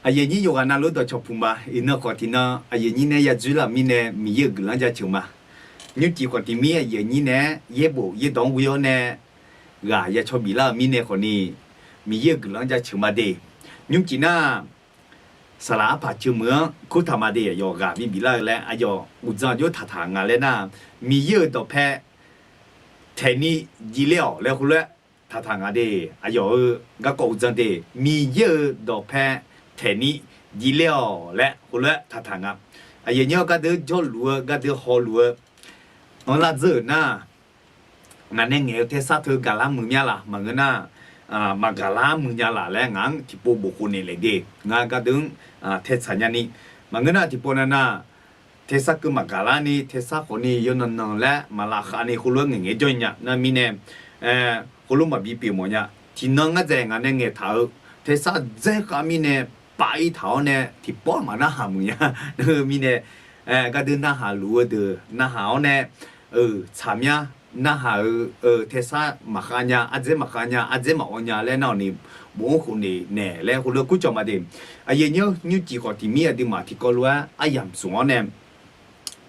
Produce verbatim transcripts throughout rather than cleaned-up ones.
Aqyuif aqnyir yawqghaq navluf dawqcawq puq ma. Iqnan khawf tiqnan aqyuif aqnyir nae ya dzoer laf mirnae Miqyaer-euq guiqlanq jaceuq ma. Nymrcif khawf tiq mir aqyuif aqnyir nae yaerbof yaerdawq-anr ghoe-awr nae ghaq ya caw biflar-euq mirnae khawfni, Miqyaer-euq guiqlanq jaceuq ma de. Nymrcif nar, saqlaq arpaq ceuv meuq-anr kurtaq ma de, aqyawf ghaq bi biflar-eu laer aqyawf uqdzan jov taqtaq nga laer nar, Miqyaer-euq dawqpae taeqni jivler-awq laer heulof-aer taqtaq nga de. Aqyawf-euq garkawv uqdzan de, Miqyaer-euq dawqpae taeqni jivler-awq laer heulof-aer taqtaq nga. Aqyuif aqnyir gardeuv jawrluf-eu gardeuv hawluf-eu anrlar dzeur-euq nar, ngaq nae ngaeq-eu tersar teu gaqlar muiq mya laq maqngeur nar, maqgaqlar muiq nya laq laer ngaq-anr tiqpov bof khofnaeq le de. Ngaq gardeuv-anr tae tsaq nyani maqngeur nar tiqpov nav nar, tersar keuv maqgaqlar ni tersar khawfni yawnan nan laer maqlav khav ni heulof-aer ngaeqngaeq jawr nya nar mirnae, heulof maqbi pyeuf mawf nya. Tiqnan ngar dzaeq ngaq nae ngaeqtaq-eu tersar dzaer khav mirnae pav-ir taq-awr nae tiqpawf maqnarhaq muiq nya. Nar-eu mirnae, gardeuv narhaq luf-eu deuq narhaq-awr nae, eu, tsaq mya, narhaq-eu, eu, tersar maqkhav nya, ardzaer maqkhav nya, ardzaer maqawv nya laer nar-awq ni, bof-anr khofnaeq naeq laer heulof-aer kurcawq ma de. Aqyuif aqnyir nymrcif khawf tiq mir aqduimaf tiqkawv lof-aer aryamq smq-awr nae,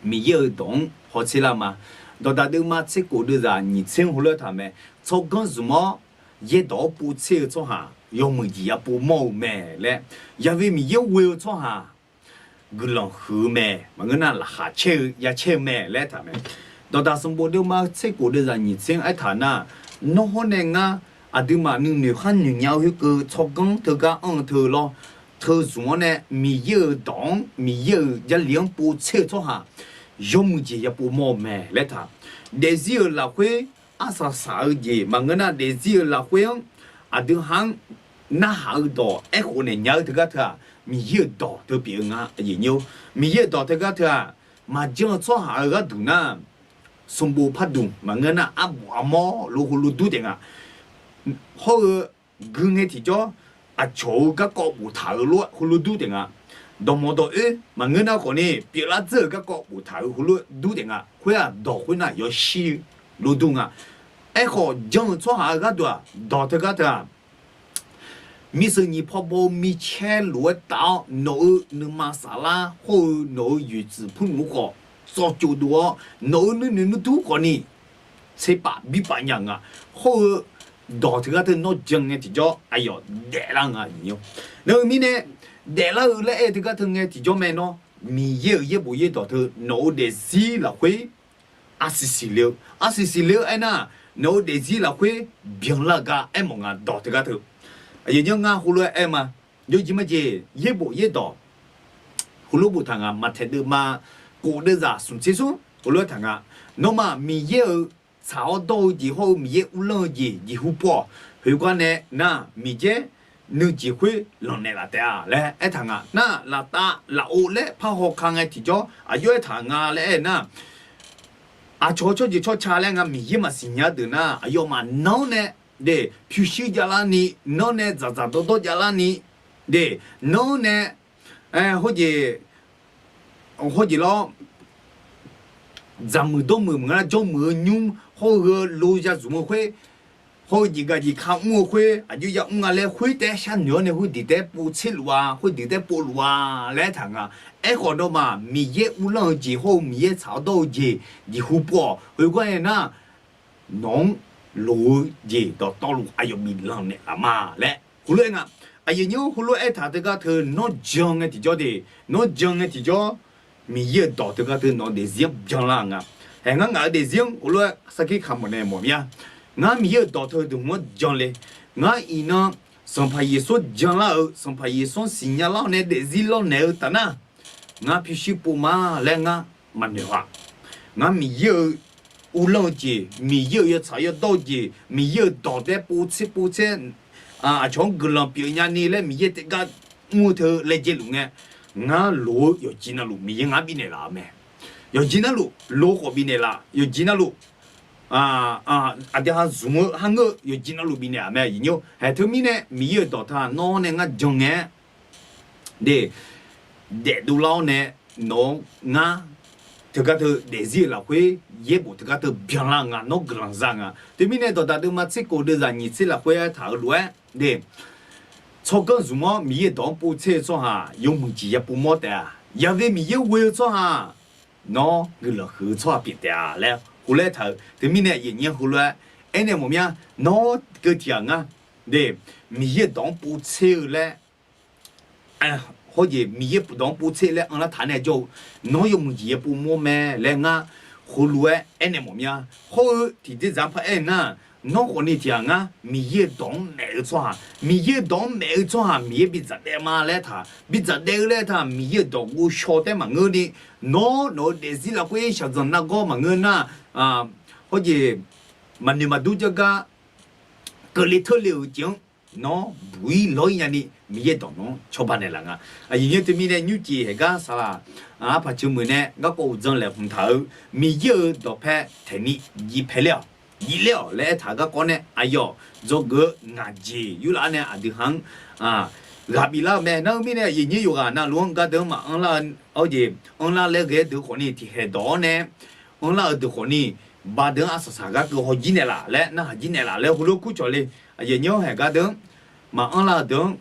Miqyaer-euq dawq-anr hawtser lar ma. Dawqdaq deuvma tser khof deuvzaq nyiq tser-anr heulof-aer taq mae. Tsawrganr zmq-awr yaerdawq-anr povtser-eu tsawrhaq yawmuiq jeq yapov mawr-eu mae laer, yabi Miqyaer ghoe-eu tsawrhaq guiqlanq huiq-eu mae, maqngeur nar laqkhaq caer-eu ya caer-eu mae laer aertaq mae. Dawqdaq sanqbof deuvma tser khof deuvzaq nyiq tser-anr aertaq nar, nawr hawr nae ngar aqduimaf nuinoeq khar noeq nya-eu khoerkeuv tsawrganr teugar anr-eu teu lawr, teu zmq-awr nae Miqyaer-euq dawq-anr Miqyaer-euq Jarlif-anr povtser-eu tsawrhaq yawmuiq jeq yapov mawr-eu mae laer aertaq. Daefzir-euq lafkhoer arsaq saq-eu jeq maqngeur nar daefzir-euq lafkhoer-anr aqdui ha-anr narhaq-eu dawq aerkhof naeq nya-eu teugar teu-aq, Miqyaer-euq dawq teu pyeuf-eu nga. Miqyaer-euq dawq teugar teu-aq, maqjan-eu tsawrhaq-eu gharduq nar, sanqbof parduq maqngeur nar arbof armawr lof heulof dur taef nga. Hawr-eu gui ngae tiqjawr, aqcawq-euq garkawv boftaq-euq lof-aer heulof dur taef nga. Dawqmawq dawq oer maqngeur nar khawfni pyeuflar dzeur-euq garkawv boftaq-euq heulof dur taef nga. Khoer-aq dawq khoernar yawshir lof dur nga. Aerkhawf jan-eu tsawrhaq-eu gharduq-aq dawq teugar teu-aq, miqseuq nyiq paw baw-eu micaer lof-aer taf-awr nawq-euq nuima saflar hawr-eu nawq-euq yoeqtsuif purnmq khawf tsawv cov dov-awr nawq-euq nuinoeq nuidur khawfni tserpav birpav nya nga. Hawr-eu dawq teugar teu nawr jan ngae tiqjawr aqyawf daeflar nga. Nar-eu mirnae daeflar-eu laer aer-eu teugar teu ngae tiqjawr mae nawr, Miqyaer-euq yaerbof yaerdawq teu nawq-euq daefzir lafkhoer arsiq siqle-eu, arsiq siqle-eu aernar, nawq-euq daefzir lafkhoer byanlar-eu gar aermawf nga dawq teugar teu. Aqyawf ngar heulof-aer aer ma. Yawjeq majeq yaerbof yaerdawq heulof boftaq nga. Maqtaeq deuvma khof deuvzaq smq tser smr heulof-aer taq nga. Nawmaf Miqyaer-euq tsaq-awr dawr-eu jeq hawr-eu Miqyaer uvlanr-eu jeq jeqhu pov-awq. Khoergar nae nar, Miqyaer nuijeq khoer lanqnaeq laf taef-a laer aertaq nga. Nar laftav lafov laer parhaw ka ngae tiqjawr aqjox aertaq nga laer aer nar, aqcawq tsawrjeuq tsawrca laer nga Miqyaer maqsiq nya deuq nar, aqyawfmaf nanr nae de pyurshuir javlarni, nanr nae dzaqdzaq dawrdawr javlarni de, nanr nae hawjeq hawjeq lawr, dzaqmuiq dawrmuiq maqngeur nar jawrmuiq-eu nymr hawr-eu lo ya zmq-eu khoer, hawr-eu jeqgaq jeq ka mr-eu khoer aqjox ya mr nga laer khoertaef sharnoeq-awr nae khoerdiq taef-aer povtser luf-a, khoerdiq taef-aer povluf-a laer aertaq nga. Aerkhawf nawmaf Miqyaer uvlanr-eu jeq hawr-eu Miqyaer tsaq-awr dawr-eu jeq jeqhu pov-awq. Khoergar nae nar, nawq-anr loq-eu jeq dawqtawvluf aqyawf bif lanqnaeq laf ma laer heulof-aer nga. Aqyuif nyir heulof-aer aertaq teugar teu nawr jan ngae tiqjawr de, nawr jan ngae tiqjawr, Miqyaer-euq dawq teugar teu nawq-eu daefzir-anr byanlar nga. Haeq ngar ngaq-euq daefzir-anr heulof-aer sarkir kamq nae mawf mir-a. Ngar Miqyaer-euq dawq teu deuq hmq-anr jan le. Ngar iqnan Sanqpaq Yeqsur janlar-euq, Sanqpaq Yeqsur-anr siqnya lar-awr nae daefzir lawrnaeq-eu taf nar, ngar pyurshuir pov ma laer ngar maqnoeq ha. Ngar Miqyaer-euq uvlanr-eu jeq, Miqyaer-euq yawtsaq yawdawr-eu jeq, Miqyaer-euq dawq taef-aer povtser povtser, aqcawq-anr guiqlanq pyeuf nyani laer Miqyaer taef gar mr-eu teu laejae luf ngae, ngar loq-eu yawqjeq navluf Miqyaer ngar bifnaeq laf-euq mae. Yawqjeq navluf loq khawf bifnaeq laf, yawqjeq navluf aqdui ha zmq-eu kharngeur-eu yawqjeq navluf bifnaeq-aq mae. Aqyuif nyir haeq teumirnae Miqyaer-euq dawq teu nawr nae ngar jan ngae-aer de, daefdov lar-awr nae nawq-anr ngar teugar teu daefzir-euq lafkhoer yaerbof teugar teu byanlar nga, nawr guiqlanq za nga. Teumirnae dawqdaq deuvma tser khof deuvzaq nyiq tser lafkhoer aertaq-euq lof-aer de, Tsawrganr zmq-awr Miqyaer-euq dawq-anr pov tser-eu tsawrhaq yawmuiq jeq ya pov mawr taef-a. Yaqve Miqyaer ghoe-eu tsawrhaq nawr guiqlanq huiq-eu tsawrhaq pyeuf taef-a laer heulof-aer taq-eu. Teumirnae aqyuif aqnyir heulof-aer aernaeq mawf mya, nawr keuv tiq ghaq ngar, de, Miqyaer-euq dawq-anr pov tser-eu laer, hawjeq Miqyaer-euq dawq-anr pov tser laer anrlar taq nae jawr-eu, nawr yawmuiq jeq ya pov mawr mae laer ngar heulof-aer aernaeq mawf mya. Hawr-eu tiqjeq dzaq par aer-eu nar, nawr khawfni tiq ghaq ngar Miqyaer-euq dawq-anr maef-eu tsawrhaq, Miqyaer-euq dawq-anr maef-eu tsawrhaq Miqyaer bidzaq daef ma laer taq, bidzaq daef-eu laer taq, Miqyaer-euq dawq ghovshaw taef maqngeur ni, nawr nawq-eu daefzir lafkhoer shaqzanq nargawr maqngeur nar, hawjeq maqnoeq maqdur jargar keuvle teurle-euq jeq-anr nawr buq-ir lawr-ir nyani Miqyaer dawq nawq-anr cawba naeqlaf nga. Aqyuif nymr teumirnae nymrcif haeqgar saqlaq arpaq ceumuiq nae garkawv uqdzan laeqhmq taq-eu Miqyaer-euq dawqpae taeqni jiv paeler-awq, jiv ler-awq laer aertaq-eu garkawv nae aqyawf dzawgeuf-eu ngaq jeq yurlaf-awr nae aqdui ha-anr ghaq biflar-eu mae. Nar-eu mirnae aqyuif nymr yawqghaq navluf-anr gardeuq-anr maqanr lar-eu, hawjeq anrlar laer ghae-aer deuq khawfni tiqhaeq dawq-awr nae anrlar-eu deuq khawfni, baqdeuq-anr arsaq saq gar keuv hawjir naeqlaf laer narhaq jir naeqlaf laer heulof kur cawq le. Aqyuif nymr haeq gardeuq-anr maqanr lar-eu deuq-anr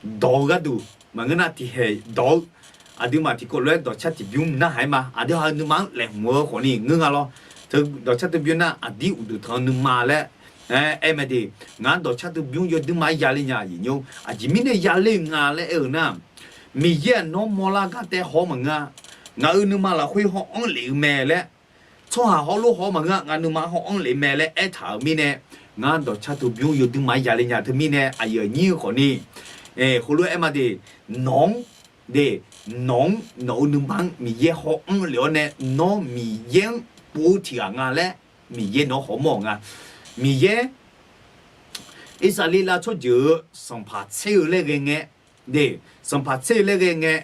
dawq-eu gharduq maqngeur nar tiqhaeq dawq-eu, aqduimaf tiqkawv lof-aer dawqcar tiqbymr narhaq-aer ma. Aqdui ha-eu nuima-anr laeqhmq-eu khawfni ngeur nga lawr. Teu dawqcar tiqbymr nar aqdir uqduq tanq-eu nuima laer aer mae de. Ngar dawqcar tiqbymr yawduir ma-aer yale nya aqyuif nymr. Aqjeq mirnae yale-eu nga laer aer-eu nar, Miqyaer-aq nawr mawrlar gar taef haw-awr maqngeur-a. Ngaq-euq nuima lafkhoer haw-anr lef-eu mae laer, tsawrhaq hawlof haw-awr maqngeur-a, ngaq nuima haw-anr lef mae laer aertaq-euq mirnae, ngar dawqcar tiqbymr yawduir ma-aer yale nya. Teumirnae aqyuif aqnyir-eu khawfni heulof-aer aer ma de, nawq-anr de, nawq-anr nawq-eu nuima-anr Miqyaer haw-anr lef-awr nae nawr Miqyaer-anr pov-eu tiq ghaq nga laer Miqyaer nawq-anr hawmawr-euq nga. Miqyaer Irsaqleqlav tsawrjeuq-eu sanqpaq tser-eu laer ghae ngae, de, sanqpaq tser-eu laer ghae ngae,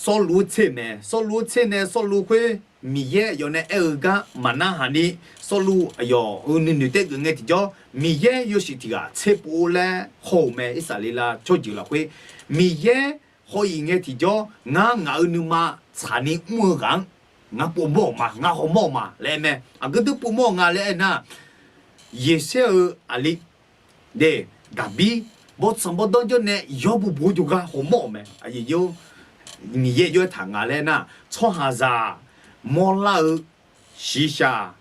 Sawrluv-anr tser mae. Sawrluv-anr tser nae Sawrluv khoer Miqyaer aqyawf nae aer-eu gar maqnarhaq ni, Sawrluv aqyawf-euq nuinoeq taef geuf ngae tiqjawr Miqyaer yawshuif tiq ghaq tser pov laer haw-euq mae. Irsaqleqlav tsawrjeuq lafkhoer Miqyaer haw-iq ngae tiqjawr ngar ngaq-euq nuima tsaqni mr-eu ghaq-anr ngar povmawr-euq ma, ngar hawmawr-euq ma laer aer mae. Aqgeu deuq povmawr-eu nga laer aer nar, Yeqsaer-eu aqli de, Daqbir bawrtsanq bawrdanr jawr nae yawr bubu jawrgar hawmawr-euq mae. Aqyuif Miqyaer jawr-aer taq nga laer nar, tsawrhaqzaq mawrlar-eu shiqshaq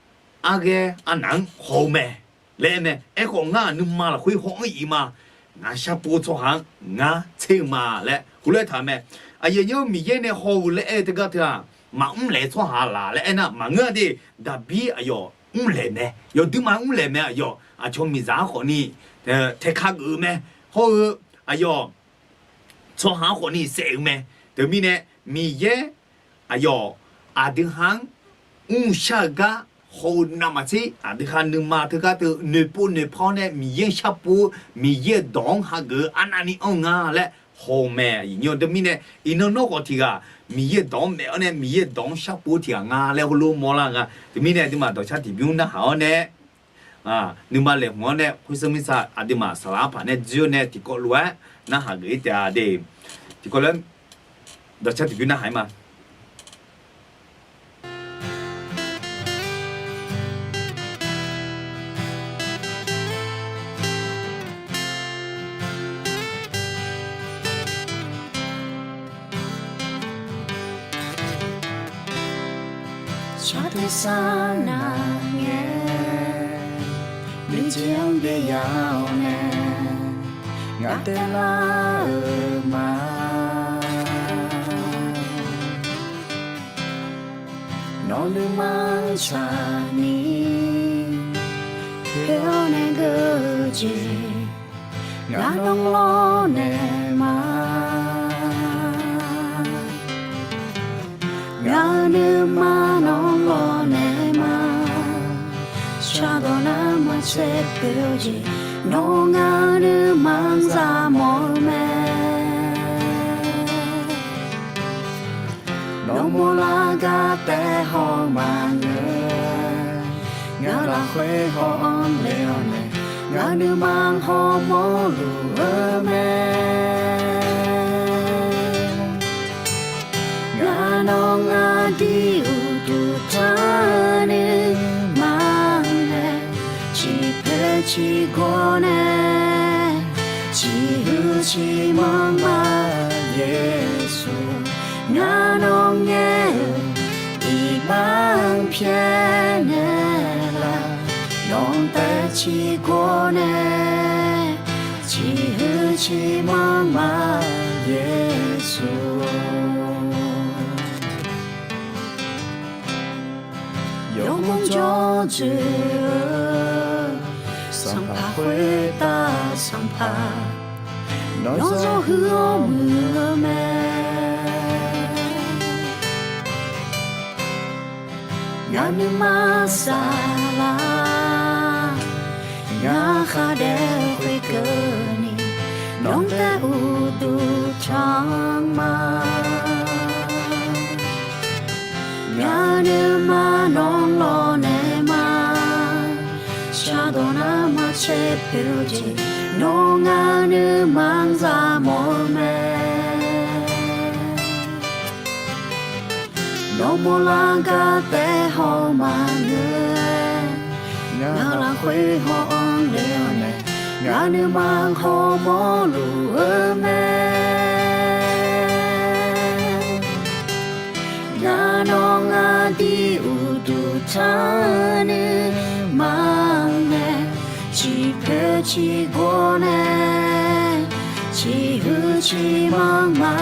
arghaer arnaq-anr haw-eu mae laer aer mae. Aerkhawf ngar-aq nuima lafkhoer haw-anr iq ma. Ngaq sharpov tsawrhaq-anr ngar tser-eu ma laer heulof-aer taq-eu mae. Aqyuif aqnyir-anr Miqyaer nae haw-eu laer aer-eu teugar teu-aq, maqmr laeq-eu tsawrhaq laf laer aernar maqngeur-a de. Daqbir aqyawf mrlaeq mae, yawduir ma mrlaeq mae. Aqyawf aqcawq miqzaq-anr khawfni taeqka geuf-eu mae. Hawr-eu aqyawf tsawrhaq-anr khawfni saef-eu mae. Teumirnae Miqyaer aqyawf aqdui ha-anr mrshar-eu gar haw-eu navmaqtser aqdui ha nuima teugar teu noeqpov noeqpaw-awr nae Miqyaer-anr sharpov-eu Miqyaer-euq dawq-anr hageuf-eu arnavni anr-eu nga laer haw-eu mae. Aqyuif aqnyir-eu teumirnae iqnan nawr khawf tiq ghaq Miqyaer-euq dawq-anr maef-awr nae Miqyaer-euq dawq-anr sharpov-eu tiq ghaq nga laer heulof mawrlar-eu nga. Teumirnae aqduimaf dawqcar tiqbymr narhaq-awr nae nuima laeqhmq-awr nae khoer sanr mirtsa aqduimaf saqlaq arpaq nae dzoer-awr nae tiqkawv lof-aer narhaq geuf-ir taef-a de. Tiqkawv lof-aer dawqcar tiqbymr narhaq-ir ma. Tsaq tersar nar ngae, miqjeq-anr byav-awr nae, ngaq taev lar-eu ma. Nawq nuima-anr tsaqni poeq-awr nae geur-eu jeq, ngaq nawr lawrnaeq ma. Ngaq-euq nuima nawr lawrnaeq ma. Shardawq nar maqtser poeq-eu jeq, nawr ngaq-euq nuima-anr zaq mawf-eu mae. Nawr mawrlar gar taef haw maqngeur, ngaq lafkhoer haw-anr le-awr nae, ngaq nuima haw mawrluf-eu mae. Ngaq nawr ngaq dui uqduq tanr nuima-anr nae, ciqpoeq ciqgawr nae, ciqhuiq ciqmanr ma Yeqsur, ngar nawr ngaer-eu iqbax-anr pyaeqnaeq laf, nawq taev ciqgawr nae ciqhuiq ciqmanr ma Yeqsur. Yawmuiq jawr dzoeq-eu Sanqpaq khoertav Sanqpaq, nawr zawr huiq-awr muiq-eu mae. Ngaq nuima saflar, ngar khardaef khoerkeuvni, nawr taev uqduq tanq ma. Ngaq nuima nawr lawrnaeq ma. Shardawq nar maqcaer poeq-eu jeq, nawr ngaq nuima-anr zaq mawf-eu mae. Nawr mawrlar gar taef haw maqngeur-aer, ngaq lafkhoer haw-anr le-awr nae, ngaq nuima hawmawr luf-eu mae. Ngaq nawr ngaq dir uqduq tanq nuima mae, ciqpoeq ciqgawr nae ciqhuiq ciqmanr ma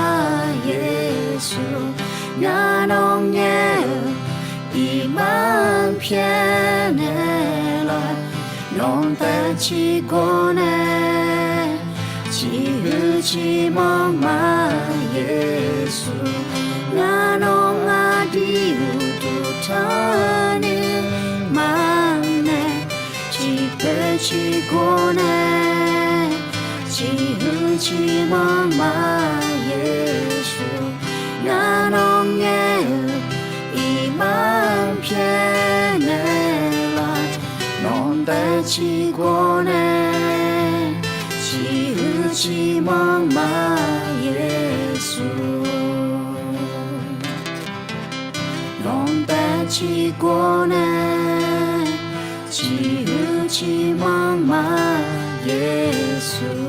Yeqsur, ngaq nawr ngaer-eu iqbax-anr pyaeqnaeq laf, nawq taev ciqgawr nae ciqhuiq ciqmanr ma Yeqsur, ngaq nawr ngaq dir uqduq tanq nuima mae, ciqpoeq ciqgawr nae ciqhuiq ciqmanr ma Yeqsur, ngaq nawr ngaer-eu iqbax-anr pyaeqnaeq laf, nawq taev ciqgawr nae ciqhuiq ciqmanr ma Yeqsur, nawq taev ciqgawr nae ciqhuiq ciqmanr ma Yeqsur.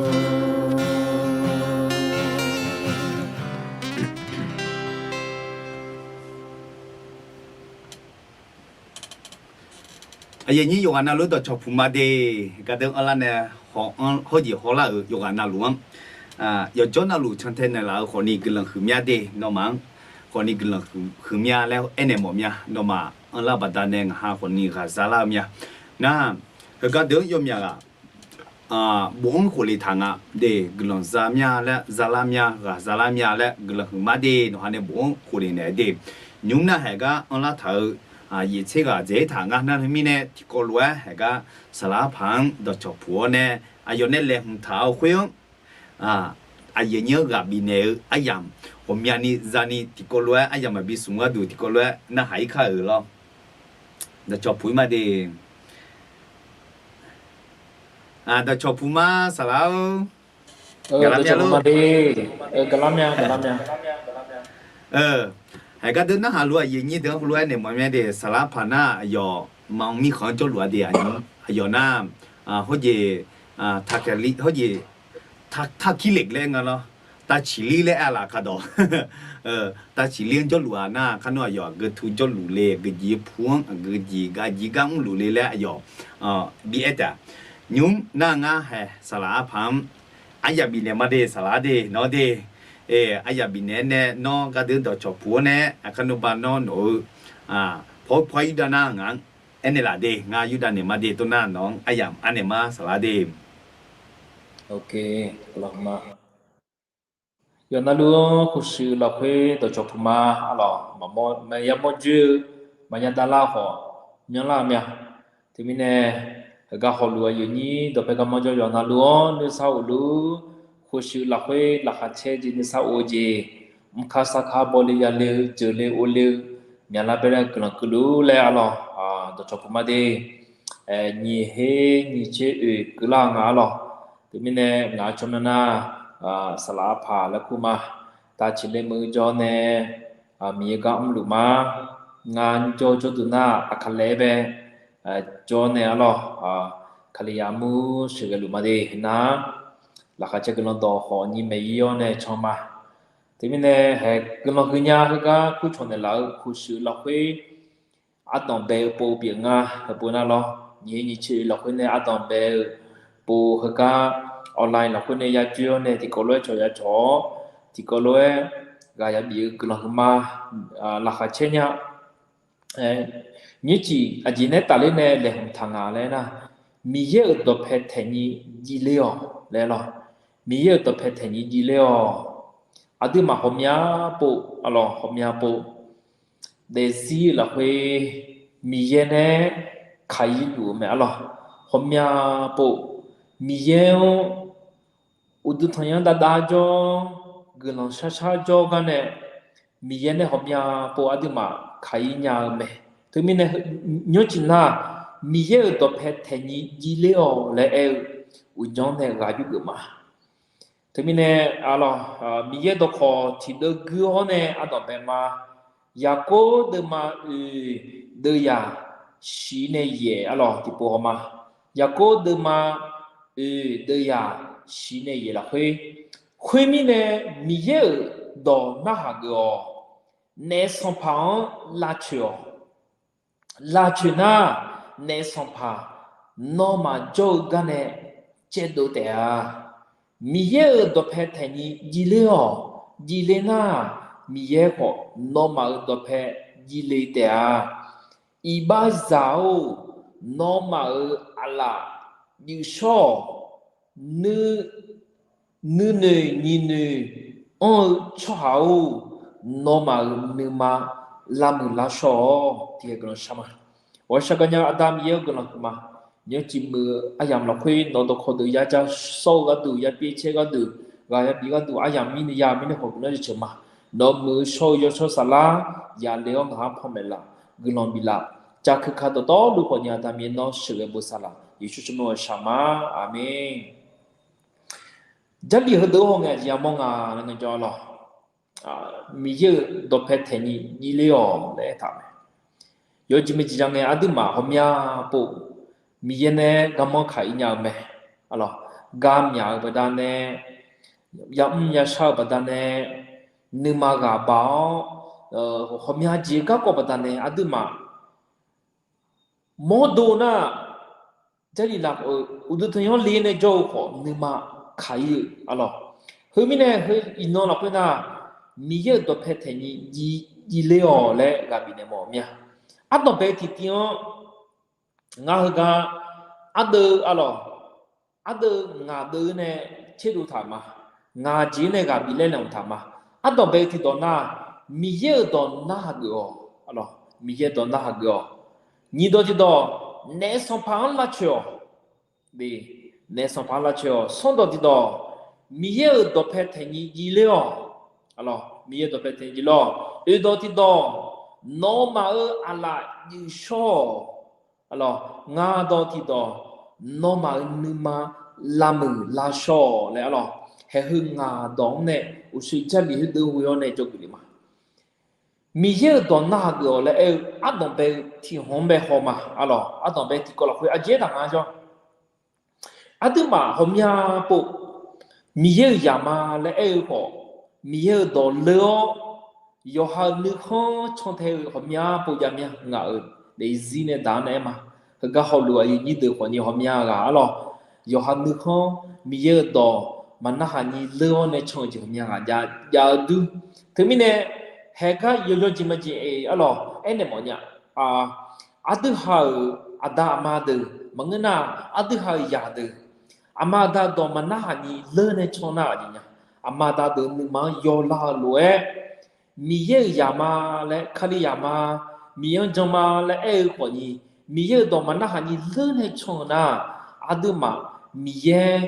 Aqyuif aqnyir yawqghaq navluf dawqcawq puq ma de. Gardeuv anrlar nae hawr-anr hawrjeq hawrlar-euq yawqghaq navluf-anr, yawqjawr navluf cantae naeqlaf-eu khawfni guiqlanq huiqmya de. Nawmaf-anr khawfni guiqlanq huiqmya laer aernaeq mawf mya. Nawmaf anrlar baqdanae ngaq ha khawfni ghaq zalar-eu mya. Nar, heugar deuq-anr yawmyaq ghaq bof-anr khofle taq nga de. Guiqlanq za mya laer, zalar mya, ghaq zalar mya laer guiqlanq huiqma de. Nawq ha nae bof-anr khofle naeq de. Nymr nar haeq gar anrlar taq-eu yaeq tser ghaq dzaeq-ir taq ngar nar heu mirnae tiqkawv lof-aer haeq gar saqlaq arpaq-anr dawqcawq puq-awr nae aqyawf nae laeqhmq taq-eu khoer-anr, aqyuif aqnyir-anr ghaq bifnaeq-eu aryamq ghawqmyani zani tiqkawv lof-aer aryamq maqbi smq gharduq tiqkawv lof-aer narhaq-ir kar-euq lawr. Dawqcawq puq-ir ma de. Dawqcawq puq ma saqlaq-or. Gaqlar mya lor. Haeq gar deuq narhaq luf aqyuif aqnyir deuq-anr heulof-aer naeq mawf mya de. Saqlaq arpaq nar aqyawf maqmr mirkhanq-anr jawrluf-a de. Aqyawf nar, hawrjeq, hawrjeq, taqkirleq laer nga lawr. Tavciqlir laer aer laf kardawq. Tavciqlir-anr jawrluf-a nar kharnawr aqyawf aqgeu tu jawrluf le, aqgeujeq puq-anr aqgeujeq gaqjeq gar mrluf le laer aqyawf bi aer taef-a. Nymr nar ngar hae saqlaq arpaq-anr aryamq bifnaeq ma de saqlaq-ar de nawr de. Aryamq bifnaeq-aer nae nawr gardeuv dawqcawq puq-awr nae aqkar nmrba nawr nawq-eu pawr pawr-aer yurdav nar ngaq-anr aernaeq laf de. Ngar yurdav naeq ma de. Tov nar nawq-anr aryamq arnaeq ma saqlaq de. Yawqnavluf-anr khofshuif lafkhoer dawqcawq puq ma. Arlawq maqmawr maqya mawr dzoer-eu maqya davlar khawf myanrlar-eu mya. Teumirnae heugar hawluf aqyuif aqnyir dawqpae garmanr jawr yawqnavluf-anr nuisar of luf-ur. Khofshuif lafkhoer laqkhaq caer jeq nuisar of-eu jeq, mrkar sarkar bawle yale-eu jeuqle ovle-eu myaqlar bae laer guiqlanq keuvluf laer arlawq dawqcawq puq ma de. Nyiq her nyiq tser oeq keuvlar-eu nga arlawq. Teumirnae ngaq-euq tsawrmyanr nar saqlaq arpaq laer kur ma. Tavciqle meuq-eu jawr nae Miqyaer gar mrluf ma. Ngar jawr jawrduq nar aqkaqlaer bae jawr nae arlawq, Kalizaq armur sheuqghae luf ma de nar. laqkhaq caer guiqlanq dawq khawf nyiq maeq ir-awr nae can ma. Teumirnae haeq guiqlanq huiqnya heugar kurcawq naeqlaf-eu khoeqshuif lafkhoer ardanq bae-eu pov pyeuf nga. Heupov nar lawr, nyiq nyiq tser lafkhoer nae ardanq bae-eu pov heugar online lafkhoer nae ya dzoer-awr nae tiqkawv lof-aer cawq ya cawq-awr, tiqkawv lof-aer ghaq ya bif-eu guiqlanq huiqma laqkhaq caer nya. Nymrcif aqjeq nae tafler nae laeqhmq taq nga laer nar, Miqyaer-euq dawqpae taeqni jivler-awq laer lawr. Miqyaer-euq dawqpae taeqni jivler-awq. Aqduimaf ghawqmya pov, aqlawq ghawqmya pov daefzir-eu lafkhoer Miqyaer nae kaq ir luf-eu mae aqlawq. Ghawqmya pov Miqyaer-anr uqduq tanqnymr davdav jawr, guiqlanq sharshar jawr gar nae, Miqyaer nae ghawqmya pov aqduimaf kaq ir nya-eu mae. Teumirnae nymrcif nar, Miqyaer-euq dawqpae taeqni jivler-awq laer aer-eu uqdzan nae ghaq yurgeuf ma. Teumirnae aqlawq, Miqyaer dawqkawq tiqdeuv guir-awr nae ardanq bae ma. Yaqkov deuvma oeq deuvyaq shiq nae yaeq aqlawq tiqpov haw ma. Yaqkov deuvma oeq deuvyaq shiq nae yaeq lafkhoer, khoermirnae Miqyaer-euq dawq narhaq geuf-awq. Naef sanqpaq-anr lavcoeq-awq. Lavcoeq nar, naef sanqpaq nawmaf jawr-eu gar nae caevdov taef-a. Miqyaer-euq dawqpae taeqni jivler-awq. Jivler nar, Miqyaer khawf nawmaf-euq dawqpae jivle taef-a. Iqbaxzaq-or, nawmaf-euq aqlaf juifshawr-awq. Nuinoeq nyiqnoeq anr-eu tsawrhaq-or, nawmaf-euq nuima lavmuiq lavshawr-awq. Tiqghaq guiqlanq shar ma. Ghawqshaq gaqnya Aqda Miqyaer-anr guiqlanq huiqma. Nymrcif muiq-eu aryamq lafkhoer nawq-eu dawqkawq deuq ya ja sawr-eu gharduq, ya pyaev caer gharduq, ghaq ya bif gharduq aryamq mirnae ya mirnae khawf guiqlanq jaceuq ma. Nawq-eu muiq-eu shawr-eu yawshawr saflar yale-awr ngaq-anr panmaeq laf, guiqlanq bif laf. Cavkeuv ka dawqtawvluf khawfni Aqda Miqyaer nawr sheuqghae bosav laf. Yeqsur tsawrmyanr-eu shaq ma. Aqmeq. Jarlif heudeuq-anr hawngae aqjeq yamawr nga laer ngaejawr lawr. Miqyaer-euq dawqpae taeqni jivler-awq laer aertaq mae. Yawjeq maeqjeq ya ngae aqduimaf ghawqmya pov Miqyaer nae garmanr kaq ir nya-eu mae. Aqlawq, garmyaq-eu baqdanae, yamr yashar-eu baqdanae, nuima ghaq baq-awr, ghawqmya jeq garkawv baqdanae aqduimaf mawrdo nar, Jarlif laf-euq uqduq tanqnymr le nae jawr-eu khawf nuima kaq ir-eu aqlawq. Heumirnae heu iqnan lafkhoer nar, Miqyaer-euq dawqpae taeqni jivler-awq laer ghaq bifnaeq mawf mir-a. Ardanqbae tiqtiv-anr ngar heugar ardeuv aqlawq, ardeuv ngaq deuv nae tserdov taq ma. Ngaq jeq nae ghaq bif laer laeqhmq taq ma. Ardanqbae tiqdawq nar, Miqyaer-euq dawq narhaq geuf-awq. Miqyaer dawq narhaq geuf-awq. Nyiq dawq tiqdawq, naef sanqpaq-anr lavcoeq-awq. Naef sanqpaq-anr lavcoeq-awq. Sanrdawq tiqdawq, Miqyaer-euq dawqpae taeqni jivler-awq. Miqyaer-euq dawqpae taeqni jivler-awq. Oeqdawq tiqdawq, nawmaf-euq aqlaf juifshawr-awq. Ngaq dawq tiqdawq, nawmaf-euq nuima lavmuiq lavshawr-awq laer aqlawq. Haeq heu ngaq dawq-anr nae uqshoe Jarlif heudeuq ghoe-awr nae jawrgeuf le ma. Miqyaer-euq dawq narhaq geuf-awq laer aer-eu ardanqbae-eu tiqhmq-anr bae haw ma. Aqlawq, ardanqbae tiqkawv lafkhoer aqjeq aertaq nga jawr. Aqduimaf ghawqmya pov Miqyaer-euq zaqma laer aer-eu khawf, Miqyaer-euq dawq leur-awr, yawqha-euq nuikhanr cantae-eu ghawqmya pov jav mir-a. Ngaq-euq daefzir nae daq-anr nae aer ma. Heugar hawluf aqyuif nyir deuq khawfni ghawqmya ghaq aqlawq, yawqha nuikhanr Miqyaer-euq dawq maqnarhaq ni leur-awr nae can-eu jeq ghawqmya ghaq jav-eu dur. Teumirnae, haeq gar yawqyawq jeq maqjeq-eq aqlawq aernaeq mawfnya. Aqdui ha-euq aqda aqma deuq maqngeur nar, aqdui ha-euq zaq deuq, aqma aqda dawq maqnarhaq ni leur nae can nar aqjeq nya. Aqma aqda deuq nuima-anr yawlar-eu lof-aer, Miqyaer-euq zaqma laer, Kali zaqma, Miqyaer-anr jan ma laer aer-eu khawfni, Miqyaer-euq dawq maqnarhaq ni leur nae can-eu nar, aqduimaf Miqyaer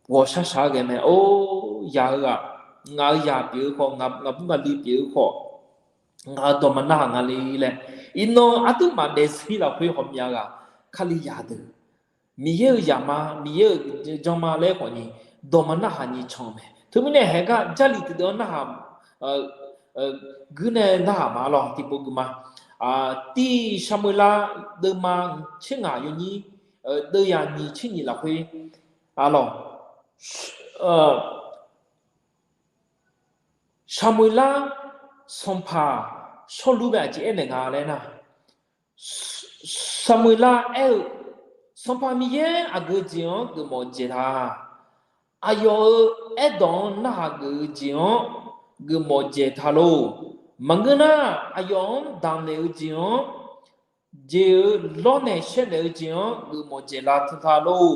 ghawqshaq shaq-aer ghae mae. Or, yaq-eu ghaq, ngaq-euq yaq pyeuf-eu khawf, ngaq bur ngaq li pyeuf-eu khawf, ngaq-euq dawq maqnarhaq nga le laer, iqnan aqduimaf daefzir lafkhoer ghawqmya ghaq, Kali zaq deuq, Miqyaer-euq zaqma, Miqyaer-euq jan ma laer khawfni, dawq maqnarhaq ni can-eu mae. Teumirnae haeq gar Jarlif tiqdeuv-anr narhaq guir nae narhaq ma lawq, tiqpov geuf ma. Tiv Saqmoeqlav deuvma tser ngaq yawnyir, deuvyaq nyiq tser nyiq lafkhoer, aqlawq, Saqmuiqlar sanqpaq shawrlur bae aqjeq aernaeq nga laer nar, Saqmuiqlar aer-eu, Sanqpaq Miqyaer aqgeu jeq-anr geufmawf dzaeq ta. Aqyawf-euq aerdawq-anr narhaq geuf-eu jeq-anr geufmawf dzaeq ta lor. Maqngeur nar, aqyawf-anr damqnaeq-eu jeq-anr, jeq-euq lawrnaeq shaernaeq-eu jeq-anr geufmawf dzaeq la teu ta lor.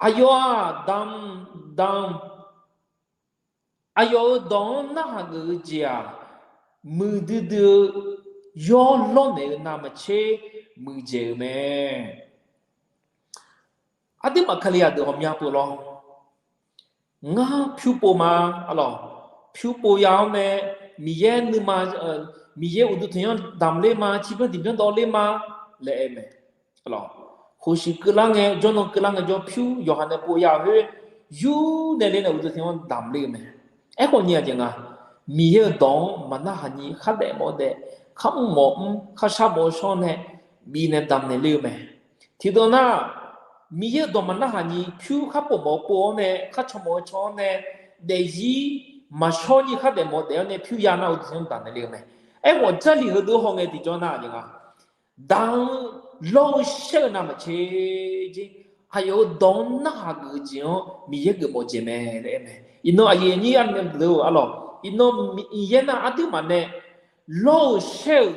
Aqyawf-aq, damq, damq, aqyawf-euq dawq-anr narhaq geuf-eu jeq-aq, muiqdui dui-eu yawr lawrnaeq-eu navmaqtser muiqdzaeq-eu mae. Aqduimaf Kalizaq deuq ghawqmya pov lawr. Ngar pyur pov ma, arlawq. Pyur pov ya-awr nae, Miqyaer nuima, Miqyaer uqduq tanqnymr damq ler ma, ciqbyan tiqbyan dawv ler ma laer aer mae. Khoeqshuif keuvlar ngae, jawrnan keuvlar ngae jawr pyur yawqha nae pov ya-eu khoer, yur nae ler nae uqduq tanqnymr damq ler-eu mae. Aerkhawf ni aqjeq nga, Miqyaer-euq dawq-anr maqnarhaq ni khardaef mawf-eu daef, kharmr mawf-eu mr, kharshar mawf-eu shar nae bifnaeq damqnaeq ler-eu mae. Tiqdawq nar, Miqyaer-euq dawq maqnarhaq ni pyur kharpov mawf-eu pov-awr nae, kharcan mawf-eu can-awr nae, daefzir maqshawr ni khardaef mawf daef-awr nae pyur ya nar uqduq tanqnymr damqnaeq ler-eu mae. Aerkhawf Jarlif heudeuq hawngae tiqjawr nar aqjeq nga, damq-eu lawr-eu shaer-eu navmaqtser jer, aqyawf-euq dawq-anr narhaq geuf-eu jeq-anr Miqyaer geufmawf dzaeq mae laer aer mae. Iqnan aqyuif aqnyir armyavdeuq-or, arlawq, iqnan Miqyaer nar aqduimaf nae lawr-eu shaer-eu,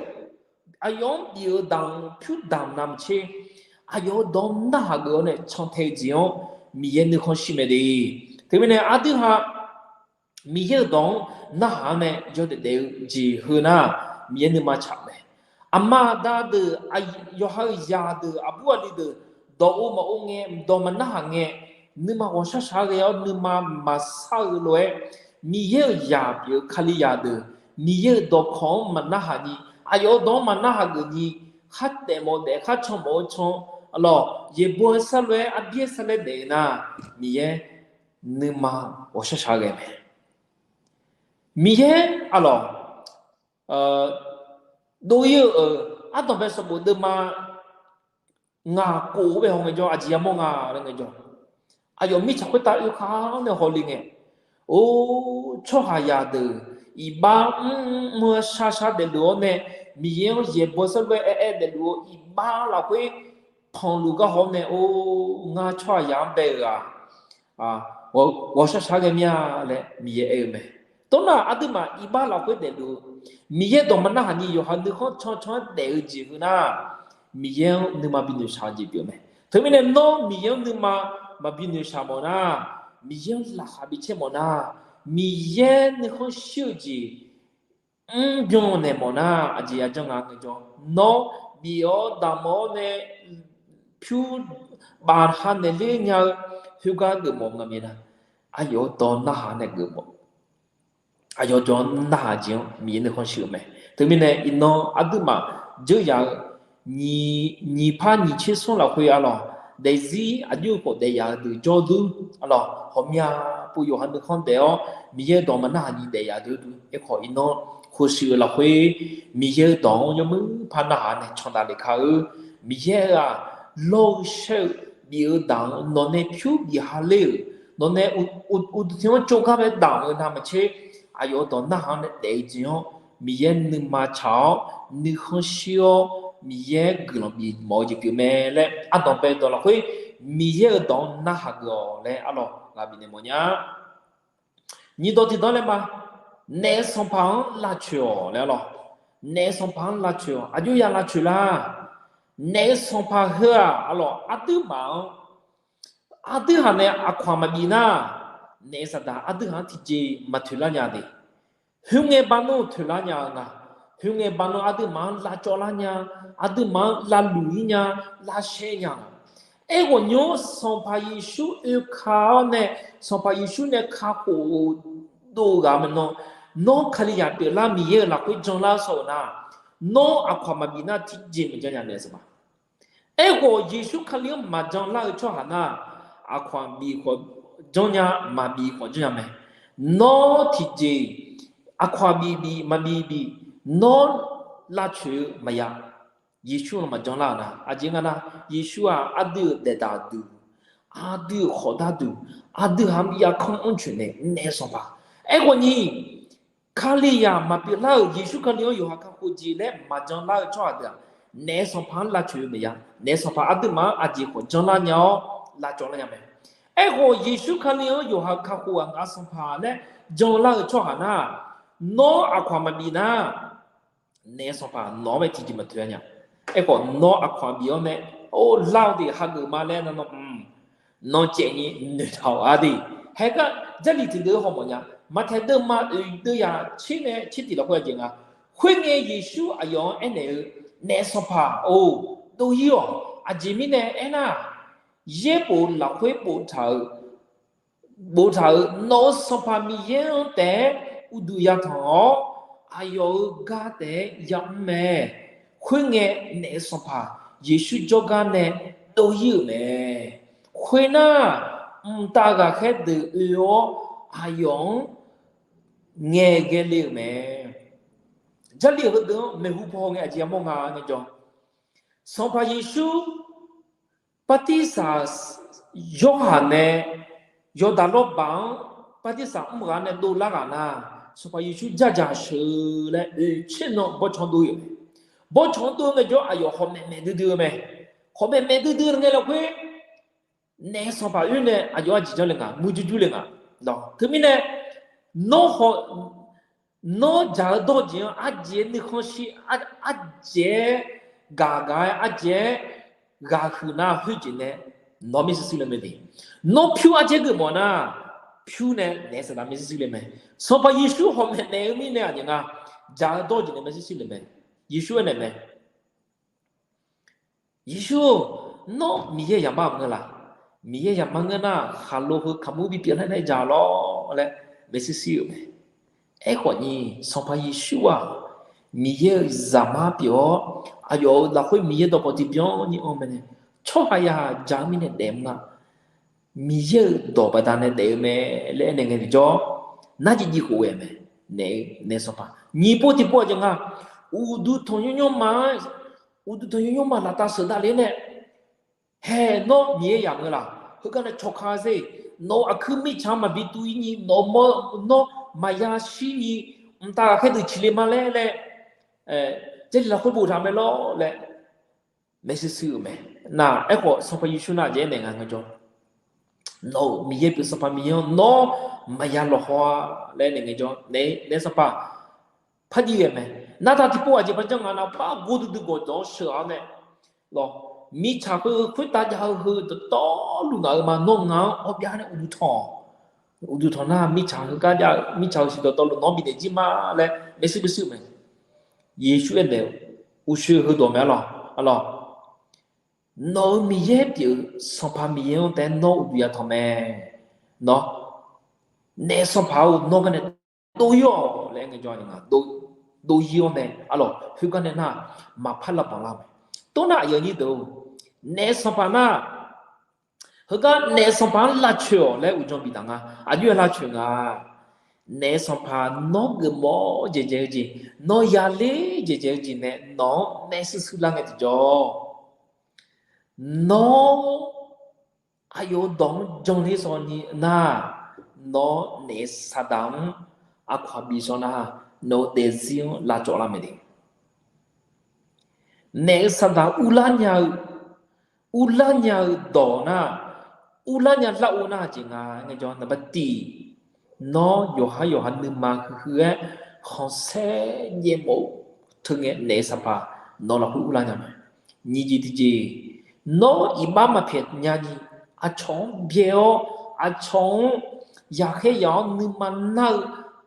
aqyawf-anr bif-eu damq-eu pyur damq navmaqtser, aqyawf-euq dawq-anr narhaq geuf-awr nae cantae-eu jeq-anr Miqyaer nuikhanr shir mae de. Teumirnae aqdui ha Miqyaer-euq dawq-anr narhaq-anr nae yawdaef daef-eu jeq heu nar, Miqyaer nuima tsaq mae. Aqma aqda deuq, yawqha-euq zaqdeuq, aqbur aqli deuq, dawq or maqor ngae, dawq maqnarhaq ngae, nuima ghawqshar shaq-aer ghae-awr nuima maqsar-eu lof-aer, Miqyaer-euq zaq pyeuf-eu Kalizaq deuq, Miqyaer-euq dawqkawq-anr maqnarhaq ni, aqyawf-euq dawq-anr maqnarhaq geuf ni, khardaef mawf daef, kharcan mawf-eu can, arlawq, yaeqbawq-aer sar lof-aer arbyaer sar laer daef-eu nar, Miqyaer nuima ghawqshar shaq-aer ghae mae. Miqyaer, arlawq, dov-ir-eu, ardanqbae sanqbof deuvma ngaq khof-eu bae hawngae jawr, aqjeq yamawr nga laer ngae jawr, aqyawf mirtsaq khoertav oekaq-awr nae hawle ngae, or, tsawrhaqzaq deuq iqbax mr mr-eu shar shar daefluf-awr nae, Miqyaer-anr yaeqbawq sar lof-aer aer aer daefluf-eu iqbax lafkhoer panluf gar haw-awr nae, or, ngar tsawrhaqzaq-anr bae-euq-aq, ghawqshar shaq-aer ghae mir-a laer Miqyaer aer-eu mae. Tawr nar aqduimaf iqbax lafkhoer daefluf-eu, Miqyaer dawq maqnarhaq ni yawqha nuikhanr cancan-aer daef-eu jeq heu nar, Miqyaer-anr nuima binoeqshaq-eu jeq pyeuf mae. Teumirnae nawr Miqyaer-anr nuima maqbi noeqshaq mawf nar, Miqyaer-anr laqkhaq bi caer mawf nar, Miqyaer nuikhanr shir-eu jeq mrbyan naeq mawf nar, aqjeq yajanr nga ngae jawr, nawr bif-awr damq-awr nae pyur bafha naeq ler nya-eu khoergar geufmawf nga mir nar, aqyawf-euq dawq narhaq nae geufmawf, aqyawf dawq-anr narhaq jeq-anr Miqyaer nuikhanr shir-eu mae. Teumirnae iqnan aqduimaf dzeur yaf-eu nyiq par nyiq tser smr lafkhoer arlawq, daefzir aqjox-eu khawf daef yaf-eu deuq jawrdur, arlawq, ghawqmya pov yawqha nuikhanr daef-awr Miqyaer-eu dawq maqnarhaq ni daef yaf deuq dur. Aerkhawf iqnan khoeqshuif-eu lafkhoer Miqyaer-eu dawq-anr yawmuiq par narhaq nae cantaf lef kar-eu. Miqyaer-aq, lawr-eu shaer-eu, bif-eu damq-eu, nawq nae pyur bif ha ler-euq, nawq nae uqduq tiq-anr tsovgar bae damq-eu navmaqtser, aqyawf-euq dawq narhaq-anr nae daef-eu jeq-anr Miqyaer nuima tsaq-awr nuikhanr shir-awr Miqyaer guiqlanq bif mawf-eu jeq pyeuf mae laer ardanqbae dawq lafkhoer Miqyaer-euq dawq-anr narhaq geuf-awq laer arlawq ghaq bifnaeq mawf nya. Nyiq dawq tiqdawq laer ma, naef-eu sanqpaq-anr lavcoeq-awq laer arlawq. Naef-eu sanqpaq-anr lavcoeq-awq, aqjox ya lavcoeq lar. Naef-eu sanqpaq heu-aq arlawq, aqduimaf-anr, aqdui haq nae aqkawq-aq maqbif nar, naef-eu saqdaq aqdui haq-anr tiqjeq maqtoeq lar nya de. Khoerngae bar nar toeq lar nya-eu nga. Khoerngae bar nar aqduimaf-anr lavcawv lar nya, aqduimaf-anr lavluq-ir nya, lavshaer nya. Aerghawqnymr-anr Sanqpaq Yeqsur oeka-awr nae, Sanqpaq Yeqsur nae kakhof-eu dov-eu ghaq maeqnan, nawr Kalizaq pyeuflar Miqyaer-euq lafkhoer janlar-eu shawr-euq nar, nawr aqkawq maqbif nar tiqjeq maqjan nya naeq-eu saqma. Aerkhawf Yeqsur Kali-anr maqjan lar-eu tsawrhaq nar, aqkawq-aq bif khawf janrnya, maqbif khawf janrnya mae. Nawr tiqjeq, aqkawq-aq bif bif maqbif bif, nawr lavcoeq-eu maqya. Yeqsur-anr maqjan lar-euq nar, aqjeq nga nar, Yeqsur-aq aqdui-euq daef daq duq, Aqdui-euq khawf darduq, aqdui haq-anr bi yarkanr mrcoeq nae naef sanqpaq. Aerkhawf ni, Kalizaq maqpyeuf lar-euq Yeqsur Kali-anr yawqha kakhof jeq laer maqjan lar-eu tsawrhaq deuq-aq, naef sanqpaq-anr lavcoeq-eu maeqya. Naef sanqpaq aqduimaf-anr aqjeq khawf janlar nya-awr lavcawv lar nya mae. Aerkhawf, Yeqsur Kali-anr yawqha kakhof ghaq ngaq sanqpaq laer janlar-eu tsawrhaq nar, nawr aqkawq-aq maqbif nar, naef sanqpaq nawq-anr mae tiqjeq maqtoeq-a nya. Aerkhawf, nawr aqkawq-aq bif-awr nae, or, lar-eu deuq hageuf ma laer nar, nawr, nawr caev ni noeqtaq-awq-a de. Haegar Jarlif tiqdeuq-eu hawmawf nya. Maqtaeq deuvma oeq deuv yaq tser nae tser tiq lafkhoer aqjeq nga. Khoerngae Yeqsur aqyawf-anr aernaeq-eu, naef sanqpaq-or, dov-ir-awq. Aqjeq mirnae aernar, yaerbof lafkhoer boftaq-euq boftaq-euq nawq-eu Sanqpaq Miqyaer-anr taef-aer uqduq yatanq-awr, aqyawf-euq gar taef-aer yamr mae. Khoerngae, naef sanqpaq Yeqsur jawrgar nae dov-ir-euq mae. Khoernar, mqtav ghaqkhaer deuq oe-awr, aqyawf-anr ngaeqghae le-euq mae. Jarlif-euq heudeuq-anr maeqhu paw ngae aqjeq yamawr nga nae jawr. Sanqpaq Yeqsur Bartirsaq Yorhaq nae Yawrdaq lawrbaq-anr bartirsaq mr ghaq nae dovlar ghaq nar, Sanqpaq Yeqsur jardzaq sheuq-eu laer oeq tser nan bawrtsanq dov-ir-euq mae. Bawrtsanq-anr dov ngaejawr, aqyawf hawmaeq maeq duidui-eu mae. Hawmaeq maeq duidui ngae lafkhoer, naef sanqpaq oer nae aqyawf-anr jeq janr le nga, murjur jur le nga. Teumirnae, nawr haw, nawr dzaq-eu dawr-eu jeq-anr ardzaeq-aer nuikhanr shir, ardzaeq-aer gaq gaq-aer, ardzaeq-aer ghaq huiq nar, khoerjeq nae nawq maershuir shuir le mae de. Nawr pyur ardzaeq-aer geufmawf nar, pyur nae naef saqdaq maershuir shuir le mae. Sanqpaq Yeqsur hawmaeq maeq-eu mirnae aqjeq nga, dzaq-eu dawr-eu jeq nae maershuir shuir le mae. Yeqsur aernaeq mae. Yeqsur-or, nawr Miqyaer yamar maqngeur laq? Miqyaer yamar ngeur nar, khaqlo heu kaqmur bipyeuf laer nae dzaq lawr laer maershuir shuir-euq mae. Aerkhawf ni, Sanqpaq Yeqsur-aq, Miqyaer-euq zaqmar pyeuf-awr, aqyawf-euq lafkhoer Miqyaer dawqkawq tiqbyan ni anr mae nae, tsawrhaqzaq dzaq-eu mirnae daef mr nar, Miqyaer-euq dawq baqdanae daef-eu mae laer aernaeq ngae tiqjawr, narjif jif khof ghae mae. Naef, naef sanqpaq nyiq pov tiqpov aqjeq nga, uqduq tanqnymr nymrma-anr, uqduq tanqnymr nymrma laftav sheuqdav le nae, hae nawr Miqyaer yamq-eu laq? Heugar nae cawqka sher. Nawq-euq aqkuir mirtsaq-anr maqbi tuv-ir ni, nawq-eu mawr nawr maqya shir ni, mqtav ghaqkhaer deuq ciqle ma laer laer, Jarlif lafkhoer boftaq mae lawr laer maershuir shuir-euq mae. Nar, aerkhawf Sanqpaq Yeqsur nar aqjeq aernaeq nga ngaejawr, nawq-euq Miqyaer pyeuf Sanqpaq Miqyaer-anr nawr maqya lawqhaw-a laer aernaeq ngaejawr, naef, naef sanqpaq parjir ghae mae. Nartaq tiqpov aqjeq par janr nga nar, par gor duidui gawqdawq-anr sheuq-awr nae, lawr, mirtsaq khoer khoertav jav-eu heu dawqtawvluf ngaq-euq ma, nawr ngaq-anr awbyav nae uqduq tanq, uqduq tanq nar mirtsaq heugar jav-eu mirtsaq-euq siqdawq dawqluf nawq-anr bifnaeq jir ma laer maershuir maershuir-euq mae. Yeqsur aernaeq-eu, uqshoe heudawq mae arlawq, arlawq. Nawq-euq Miqyaer pyeuf-eu Sanqpaq Miqyaer-anr taef-aer nawr uqduq yatanq mae. Nawr, naef sanqpaq-or, nawr garnae dov-ir-awq laer aer ngaejawr, dov-ir-awr nae arlawq, khoergar nae nar, maqpar lavbanq lar mae. Tov nar aqyawf nyir deuq-or, naef sanqpaq nar, heugar naef sanqpaq-anr lavcoeq-awq laer uqdzan biftaq nga. Aqjox-aer lavcoeq nga. Naef sanqpaq nawr geufmawf-awr dzaeqdzaeq-eu jeq, nawr yaler dzaeqdzaeq-eu jeq nae nawq-anr maershuir shuir lar ngae tiqjawr, nawr aqyawf-euq dawq-anr janler sawni nar, nawr naef saqdaq-anr aqkawq-aq bif sawr nar, nawq-eu daefzir-anr lavcawv lar mae de. Naef-eu saqdaq urlar nya-eu, urlar nya-eu dawq nar, urlar nya lar-eu nar aqjeq nga ngaejawr, naqba tiq, nawr yawqhar yawqha nuima huiqhuiq-aer khanqsaer jaev mawf-eu teu ngae, naef-eu saqpaq nawq lafkhoer urlar nya mae. Nyiq jeq tiqjeq, nawr iqbax maqpyaeq nyani, aqcawq-anr byae-awr, aqcawq-anr yaqkhaer yaq-awr nuima nar-eu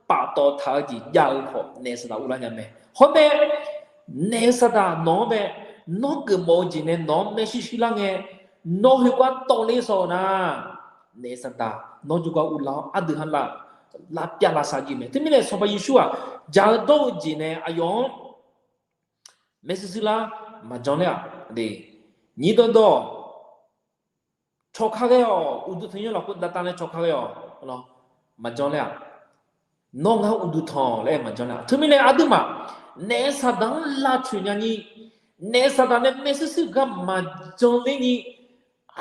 paftawf taq-eu jeq jav-eu khawf, naef saqdaq urlar nya mae. Hawr mae, naef saqdaq nawq-anr mae, nawr geufmawf-eu jeq nae nawq-anr maershuir shuir lar ngae, nawr khoergar tawvler sawr-eu nar, naef saqdaq nawr jawrgar urlar-awr aqdui ha lavpyav lavsav jir mae. Teumirnae Sanqpaq Yeqsur-aq, jaq-eu dawr-eu jeq nae aqyawf-anr maershuir shuir lar maqjan ler-aq, nyiq dawqdawq cawqka ghae-awq, uqduq tanqnymr lafkhoer davtav nae cawqka ghae-awq, maqjan ler-aq, nawr ngar uqduq tanq laer maqjan ler-aq. Teumirnae aqduimaf, naef saqdaq-anr lavcoeq nyani, naef saqdaq nae maershuir shuir gar maqjan ler ni,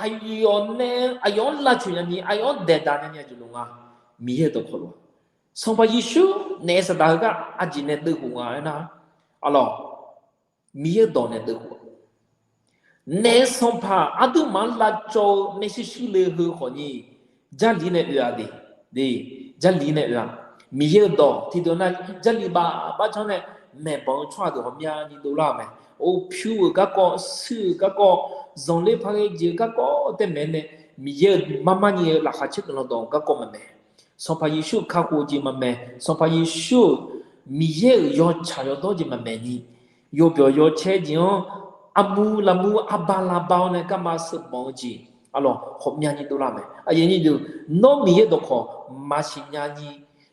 aqyawf nae, aqyawf-anr lavcoeq nyani, aqyawf-anr daeqdaq nyani aqjeq loq nga. Miqyaer-euq dawqkawq lof-a. Sanqpaq Yeqsur naef saqdaq heugar aqjeq nae deuvkhof nga aernar, arlawq, Miqyaer-euq dawq nae deuvkhof-a. Naef sanqpaq aqduimaf-anr lavcawv-eu maershuir shuir le heu khawfni, Jarlif nae oe-a de. De, Jarlif nae oe-a. Miqyaer-euq dawq tiqdeuq nar, Jarlif baf bafcanr nae maeqbanq-eu tsawrhaq deuq ghawqmyani dovlar-euq mae. Or, pyur-euq garkawv, shuir-euq garkawv, zanqler paq ghae jeq-eu garkawv tae maeq-aer nae, Miqyaer-euq marmarni-eu laqkhaq caer guiqlanq dawq-eu garkawv maqmaeq. Sanqpaq Yeqsur-euq kakhof-eu jeq maqmaeq. Sanqpaq Yeqsur-euq Miqyaer-euq yawtsaq yawdawr jeq maqmaeq ni, yawbyawq yawcaer jeq-anr armur lafmur arba lavba-awr nae garma sheuqbanq-eu jeq, arlawq, ghawqmyani dovlar mae. Aqyuif aqnyir deuq, nawr Miqyaer dawqkawq maqsiq nyani,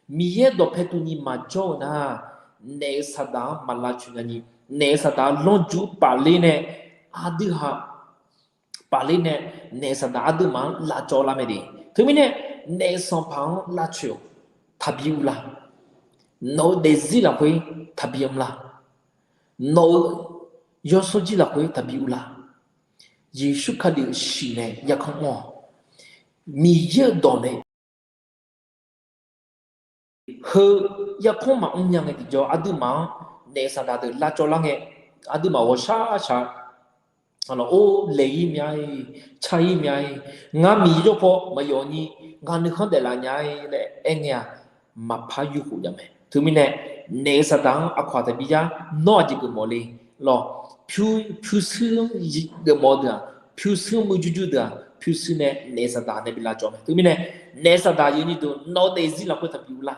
Miqyaer dawqpae tuvni maqjawr-eu nar, naef saqdaq-anr maq lavcoeq nyani, naef saqdaq lanrjur pafler nae, aqdui ha pafler nae, naef saqdaq aqduimaf-anr lavcawv lar mae de. Teumirnae, naef sanqpaq-anr lavcoeq-awq. Taqbi uvla. Nawq-eu daefzir lafkhoer taqbi mr la. Nawq-eu yawsanr jir lafkhoer taqbi uvla. Yeqsur Kali-euq shiq nae yarkanr mr-awq. Miqyaer-euq dawq nae heu yarkanr maqmr nya ngae tiqjawr, aqduimaf-anr naef saqdaq deuq lavcawv lar ngae, aqduimaf ghawqshaq shaq, arlawq, or, laeq-ir mya-ir, car-ir mya-ir, ngar Miqyaer jawrpaw maqyawf ni, ngaq nuikhanr daeflaf nya-ir laer aer ngae-aq, maqpar yurkhof nya mae. Teumirnae, naef saqdaq-anr aqkawq taqbi yar, nawr aqjeq geufmawf le. Lawq, pyurshuir-anr geufmawf-eu deuq-aq, pyurshuir-anr muiqjur jur deuq-aq, pyurshuir nae naef saqdaq nae bi lavcawv mae. Teumirnae, naef saqdaq aqyuif aqnyir deuq, nawq-eu daefzir lafkhoer taqbi uvla.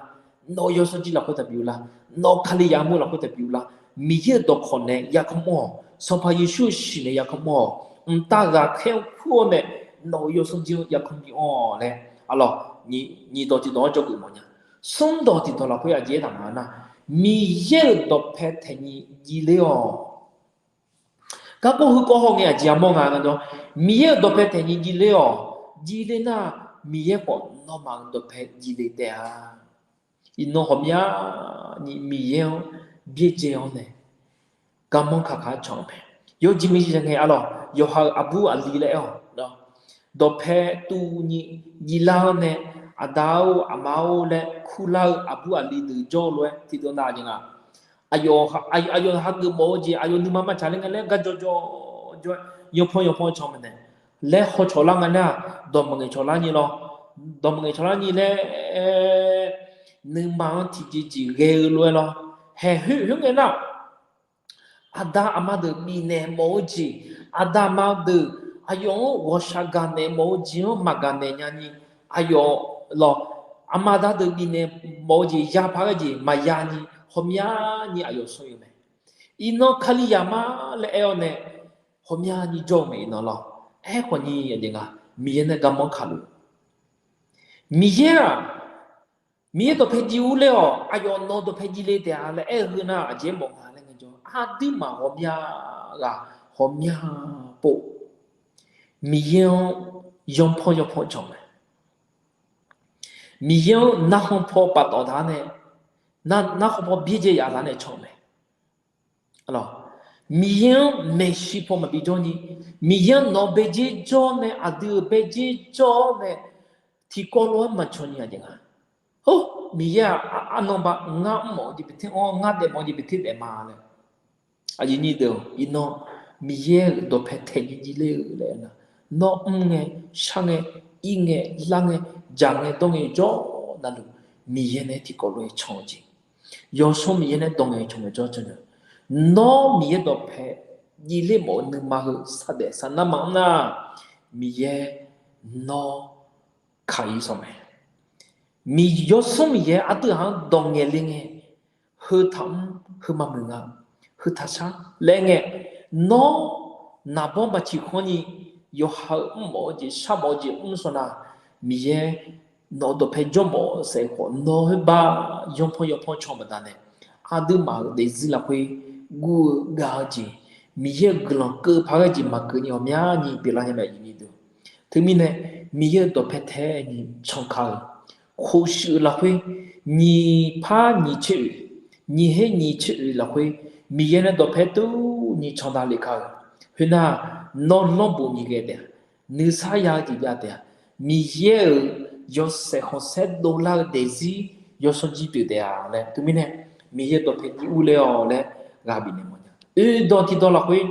Nawq-eu yawsanr jir lafkhoer taqbi uvla. Nawq-eu Kali yamur lafkhoer taqbi uvla. Miqyaer-euq dawqkawq nae yarkanr mr-awq. Sanqpaq Yeqsur-euq shiq nae yarkanr mr-awq. Mqtav ghaqkhaer-anr kur-awr nae, nawq-eu yawsanr jir-anr yarkanr bi anr-awq laer, arlawq, nyiq dawq tiqdawq-anr jawrgeuf mawf nya. Smrdawq tiqdawq lafkhoer aqjeq aertaq nga nar, Miqyaer-euq dawqpae taeqni jivler-awq. Garkawv heukawv haw ngae aqjeq armawr nga nar jawr, Miqyaer-euq dawqpae taeqni jivler-awq. Jivler nar, Miqyaer khawf nawmaf-euq dawqpae jivle taef-a. Iqnan ghawqmyani Miqyaer-anr byaerdzae-awr nae, garmanr kakaq-aer can-eu mae. Yawjeq maeqjeq ngae arlawq, yawqha-euq aqbur aqli laer aer-awq, dawqpae tuvni jivlar-awr nae, aqda-or aqma-or laer kurlar-eu aqbur aqli deuq jawr-eu lof-aer tiqdeuq nav jeq nga. Aqyawf, aqyawf hageuf mawf-eu jeq aqyawf nuima maqtsaq ler nga laer gar jawrjawr jawr-aer, yanpan yanpan can maeqnaeq laer hawcawq lar nga nar, dawq maqngaeq cawq lar nyi lawr. Dawq maqngaeq cawq lar nyi laer, nuima-anr tiqjeq jeq ghae-eu lof-aer lawr. Haeq khoer khoer ngae nar, aqda aqma deuq bifnaeq mawf-eu jeq, aqda aqma deuq aqyawf-anr ghawqshaq gaqnaeq mawf-eu jeq-anr maqgaqnaeq nyani, aqyawf lawq, aqma da deuq bifnaeq mawf-eu jeq yapaq ghae jeq maqya ni, ghawqmyani aqyawf smr-eu mae. Iqnan Kalizaq ma laer aer-awr nae, ghawqmyani jawr-eu mae iqnan lawr. Aerkhawf ni aqjeq nga, Miqyaer nae garmanr kaq luf. Miqyaer-aq, Miqyaer dawqpae jiv urler-awq, aqyawf nawq-eu dawqpae jivle taef-a laer aer-eu heu nar aqjeq mawf nga laer ngaejawr, aqduimaf ghawqmya ghaq ghawqmya pov, Miqyaer-anr yanpan yanpan can mae. Miqyaer-anr narkhan paw paftawf taq-awr nae, narkhan paw byaerdzae yaf taq nae can mae. Miqyaer-anr maeqshi paw maqbi jawr ni, Miqyaer-anr nawq-eu baedzer jawr nae, aqdui-euq baedzer jawr nae, tiqkawv lof-aer maqcan ni aqjeq nga. Or, Miqyaer-aq, arnan ba ngar mr mawf-eu jeq bi ter anr, ngar daef mawf-eu jeq bi ter daef ma laer. Aqyuif aqnyir deuq-or, iqnan Miqyaer-euq dawqpae taeqni jivler-eu laer aernar, nawr mr ngae, shar ngae, ir ngae, lar ngae, dzaq ngae, dawr ngae jawr navluf, Miqyaer nae tiqkawv lof-aer can-eu jeq, Yawsanr Miqyaer nae dawq ngae can ngae jawr can-eu, nawr Miqyaer dawqpae jivler mawf-eu nuima heu saqdaef saqnar maqmr nar, Miqyaer nawr kaq-ir sanq mae. Miq, Yawsanr Miqyaer aqdui-anr dawq ngaeq le ngae, heu taq mr, heu maqmuiq nga, heu taq shar laer ngae, nawr naqbawr baciq khanr ni, yawqha-euq mrmawf-eu jeq sharmawf-eu jeq mr sanq nar, Miqyaer nawq-eu dawqpae jawrmawf-eu saef khawf nawr khoerbar yanpan yanpan can baqdanae, aqduimaf-euq daefzir lafkhoer guv-eu gav-eu jeq, Miqyaer-euq guiqlanq keuv paq-aer jeq maqkeuv ni ghawqmyani pyeuflar nya mae aqyuif aqnyir deuq. Teumirnae, Miqyaer-euq dawqpae taeqni can kar-eu, khof shuif-eu lafkhoer, nyiq par nyiq tser oeq, nyiq her nyiq tser oeq lafkhoer, Miqyaer nae dawqpae tuvni can davle kar-eu. Khoernar, nawr lanrbof nyiq ghae taef-a. Nuisar ya-eu jeq jav taef-a. Miqyaer-euq yawshaef khanqsaer dovlar-eu daefzir yawsanr jir pyeuf taef-a laer teumirnae, Miqyaer dawqpae jir urler-awq laer ghaq bifnaeq mawfnya. Oeq dawq tiqdawq lafkhoer,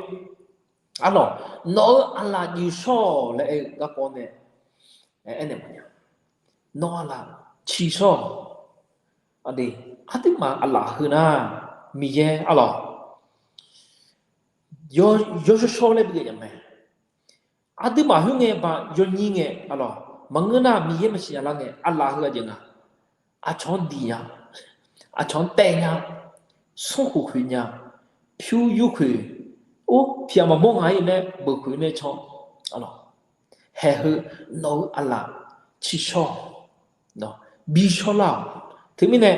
arlawq, nawq-euq aqlaf juif shawr-awq laer aer-eu garkawv nae aernaeq mawfnya. Nawq-eu aqlaf ciqshawr-awq. Aqduimaf aqlaf heu nar, Miqyaer arlawq, yawshawr shawr laer bi ghae nya mae. Aqduimaf khoerngae ba yawnyir ngae arlawq, maqngeur nar Miqyaer maqsiq nya lar ngae aqlaf heu-aq jeq nga. Aqcawq-anr diq nya, aqcawq-anr taev nya, sanrkhoeq khoeq nya, pyur yurkhoeq, or, pyaq maqmawr nga-ir nae beuq khoeq nae can, arlawq, haeq heu nawq-eu aqlaf ciqshawr-awq. Bishawr lar-awq. Teumirnae,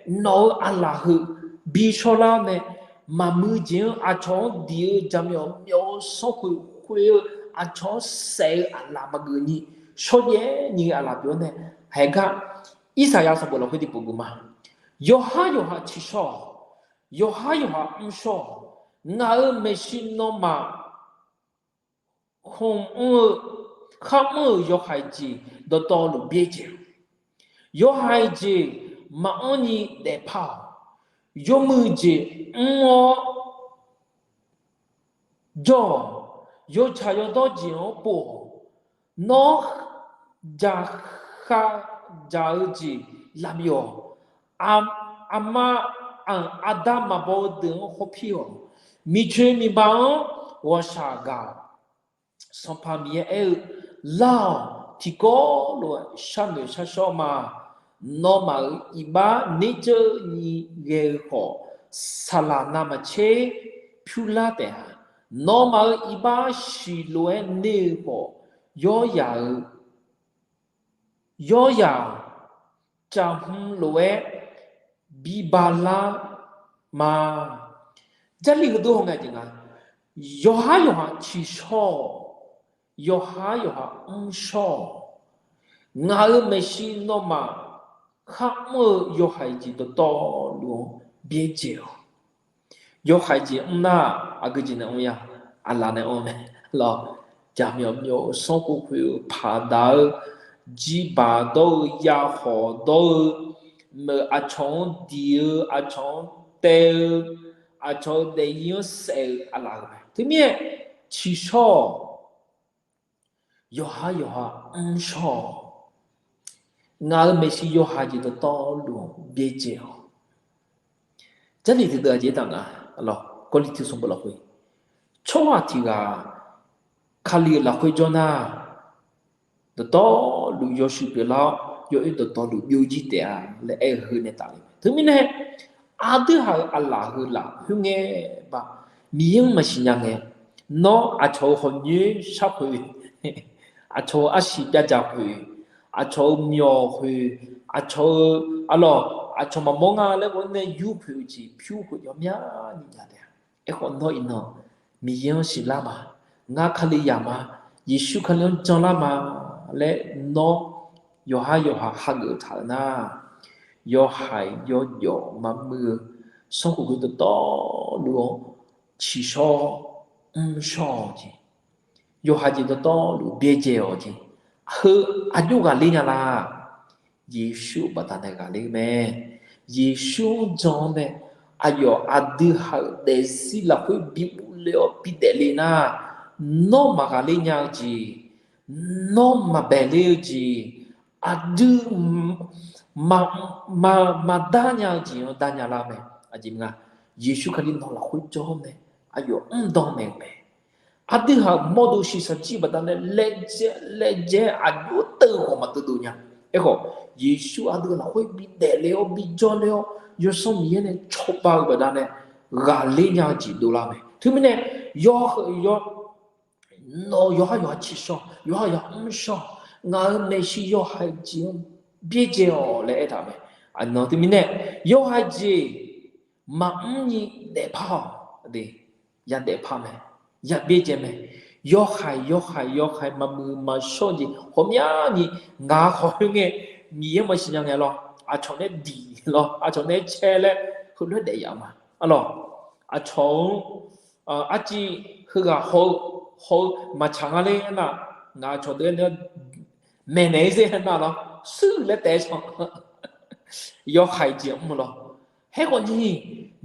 nawq-eu aqlaf heu bishawr lar-awr nae, maqmuiq jeq-anr aqcawq-anr diq-eu jaqmyawf myawf-eu sanrkhoeq khoeq-eu aqcawq-anr saef-eu aqlaf maqgeuf ni, shawrjaev ni aqlaf pyeuf-awr nae, haeq gar, Irsaqyar sanqbof lafkhoer tiqpov geuf ma. Yawqhar yawqha ciqshawr-awq. Yawqhar yawqha mrshawr-awq. Ngaq-euq maeqshi nawmaf khmr-eu, kharmr-euq yawhaiq jeq dawqtawvluf byaerdzae-awq. Yawhaiq jeq maqanr ni daefpar-awq. Yawmuiq jeq mr-awr jawr-awq. Yawtsaq yawdawr jeq-anr pov-awq. Nawr jaqkhav dzaq-eu jeq lavbyawq. Aqma, aqda maqbaw-eu deuq-anr hawpir-awq. Miqcoeq miqba-anr ghawqshaq gaq-awq. Sanqpaq Miqyaer aer-eu, Lar-awq. Tiqkawv lof-aer sharnoeq sharshawr ma. Nawmaf-euq iqbax nerdzeur ni ghae-eu khawf, saqlaq navmaqtser pyur lar taef-a. Nawmaf-euq iqbax shiq lof-aer ner-eu khawf, yawryaq-eu, yawryaq caqhm lof-aer bibalar ma. Jarlif heudeuq hawngae jeq nga, yawqhar yawqha ciqshawr-awq. Yawqhar yawqha mrshawr-awq. Ngaq-euq maeqshi nawmaf kharmr-eu yawhaiq jeq dawqtawvluf-anr byaerdzae-awq. Yawhaiq jeq mr nar, aqgeu jeq nae mr ya, aqlaf nae mr mae. Lawr, jaqmyawf myawf-eu sanrkhoeq khoeq-eu paqdaq-eu, jirbaq dawr-eu, yakhawq dawr-eu, meuq aqcawq-anr diq-eu, aqcawq-anr taev-eu, aqcawq-eu daefzir-anr saef-eu aqlaf-euq mae. Teumirnae, ciqshawr-awq. Yawqhar yawqha mrshawr-awq. Ngaq-euq maeqshi yawhaiq jeq dawqtawvluf-anr byaerdzae-awq. Jarlif tiqdeuv aqjeq taq nga, lawr, Gawrliqtu sanqbof lafkhoer, tsawrhaq tiq ghaq Kali-euq lafkhoer jawr nar, dawqtawvluf yawshuif pyeuflar-awr, yawoer dawqtawvluf byovjir taef-a laer aer-eu heu nae tafle. Teumirnae, aqdui haq-euq aqlaf heu laf khoerngae ba, Miqyaer-anr maqsiq nya ngae, nawr aqcawq-euq hawqnyoer sharkhoeq, aqcawq-euq arsiq byav dzaq khoeq, aqcawq-euq myawq khoeq, aqcawq-eu, arlawq, aqcawq maqmawr nga laer ghawqmya nae yur khoeq-eu jeq pyur khoeq yawmyani nya taef-a. Aerkhawf nawr iqnan Miqyaer-anr siqlar ma, ngar Kalizaq ma, Yeqsur Kali-anr janlar ma laer nawr yawqhar yawqha hageuf taq-euq nar, yawhaiq yawjawf maqmuiq-eu sanrkhoeq khoeq dawqtawvluf-anr ciqshawr mrshawr-awq jeq, yawhaiq jeq dawqtawvluf byaerdzae-awq jeq, heu aqjox ghaqler nya la? Yeqsur-euq baqdanae ghaqler-eu mae. Yeqsur-anr jan-awr nae aqyawf aqdui haq-euq daefzir lafkhoer bi uvle-awr bidaef le nar, nawr maqghaqler nya-eu jeq, nawr maqbaeq ler-eu jeq, aqdui ma, ma, maqdar nya-eu jeq-anr dar nya lar mae. Aqjeq nga, Yeqsur Kali nawq lafkhoer jawr-awr nae aqyawf mrdan maeq-eu mae. Aqdui haq-euq mawrdo shiqshaq jir baqdanae laejae laejae aqjox teuv ghawq maqteuv dov nya. Aerkhawf, Yeqsur aqdui lafkhoer bidaef le-awr bijawr le-awr Yawsanr Miqyaer nae cawba-eu baqdanae ghaqler nya-eu jeq dovlar mae. Teumirnae, yawq, nawq yawqhar yawqha ciqshawr, yawqhar yawqha mrshawr, ngaq-euq maeqshi yawhaiq jeq-anr byaerdzae-awq laer aertaq mae. Aqnan teumirnae, yawhaiq jeq maqmr ni daefpar-awq. Aqdui yadaefpar mae, yabyaerdzae mae. Yawhaiq yawhaiq yawhaiq maqmuiq maqshawr jeq ghawqmyani, ngaq khawf khoerngae Miqyaer maqsiq nya ngae lawr, aqcawq nae diq lawr, aqcawq nae cae laer heulof-aer daef yaf ma. Arlawq, aqcawq-anr arciv heughaq haw-eu, haw-eu maqtsaq nga ler nar, Ngaq cawqdeuq-aer nae maeqnaeq-ir zernar lawr, shuir laer taef-aer can. Yawhaiq jeq mr lawr. Haerkhawf ni,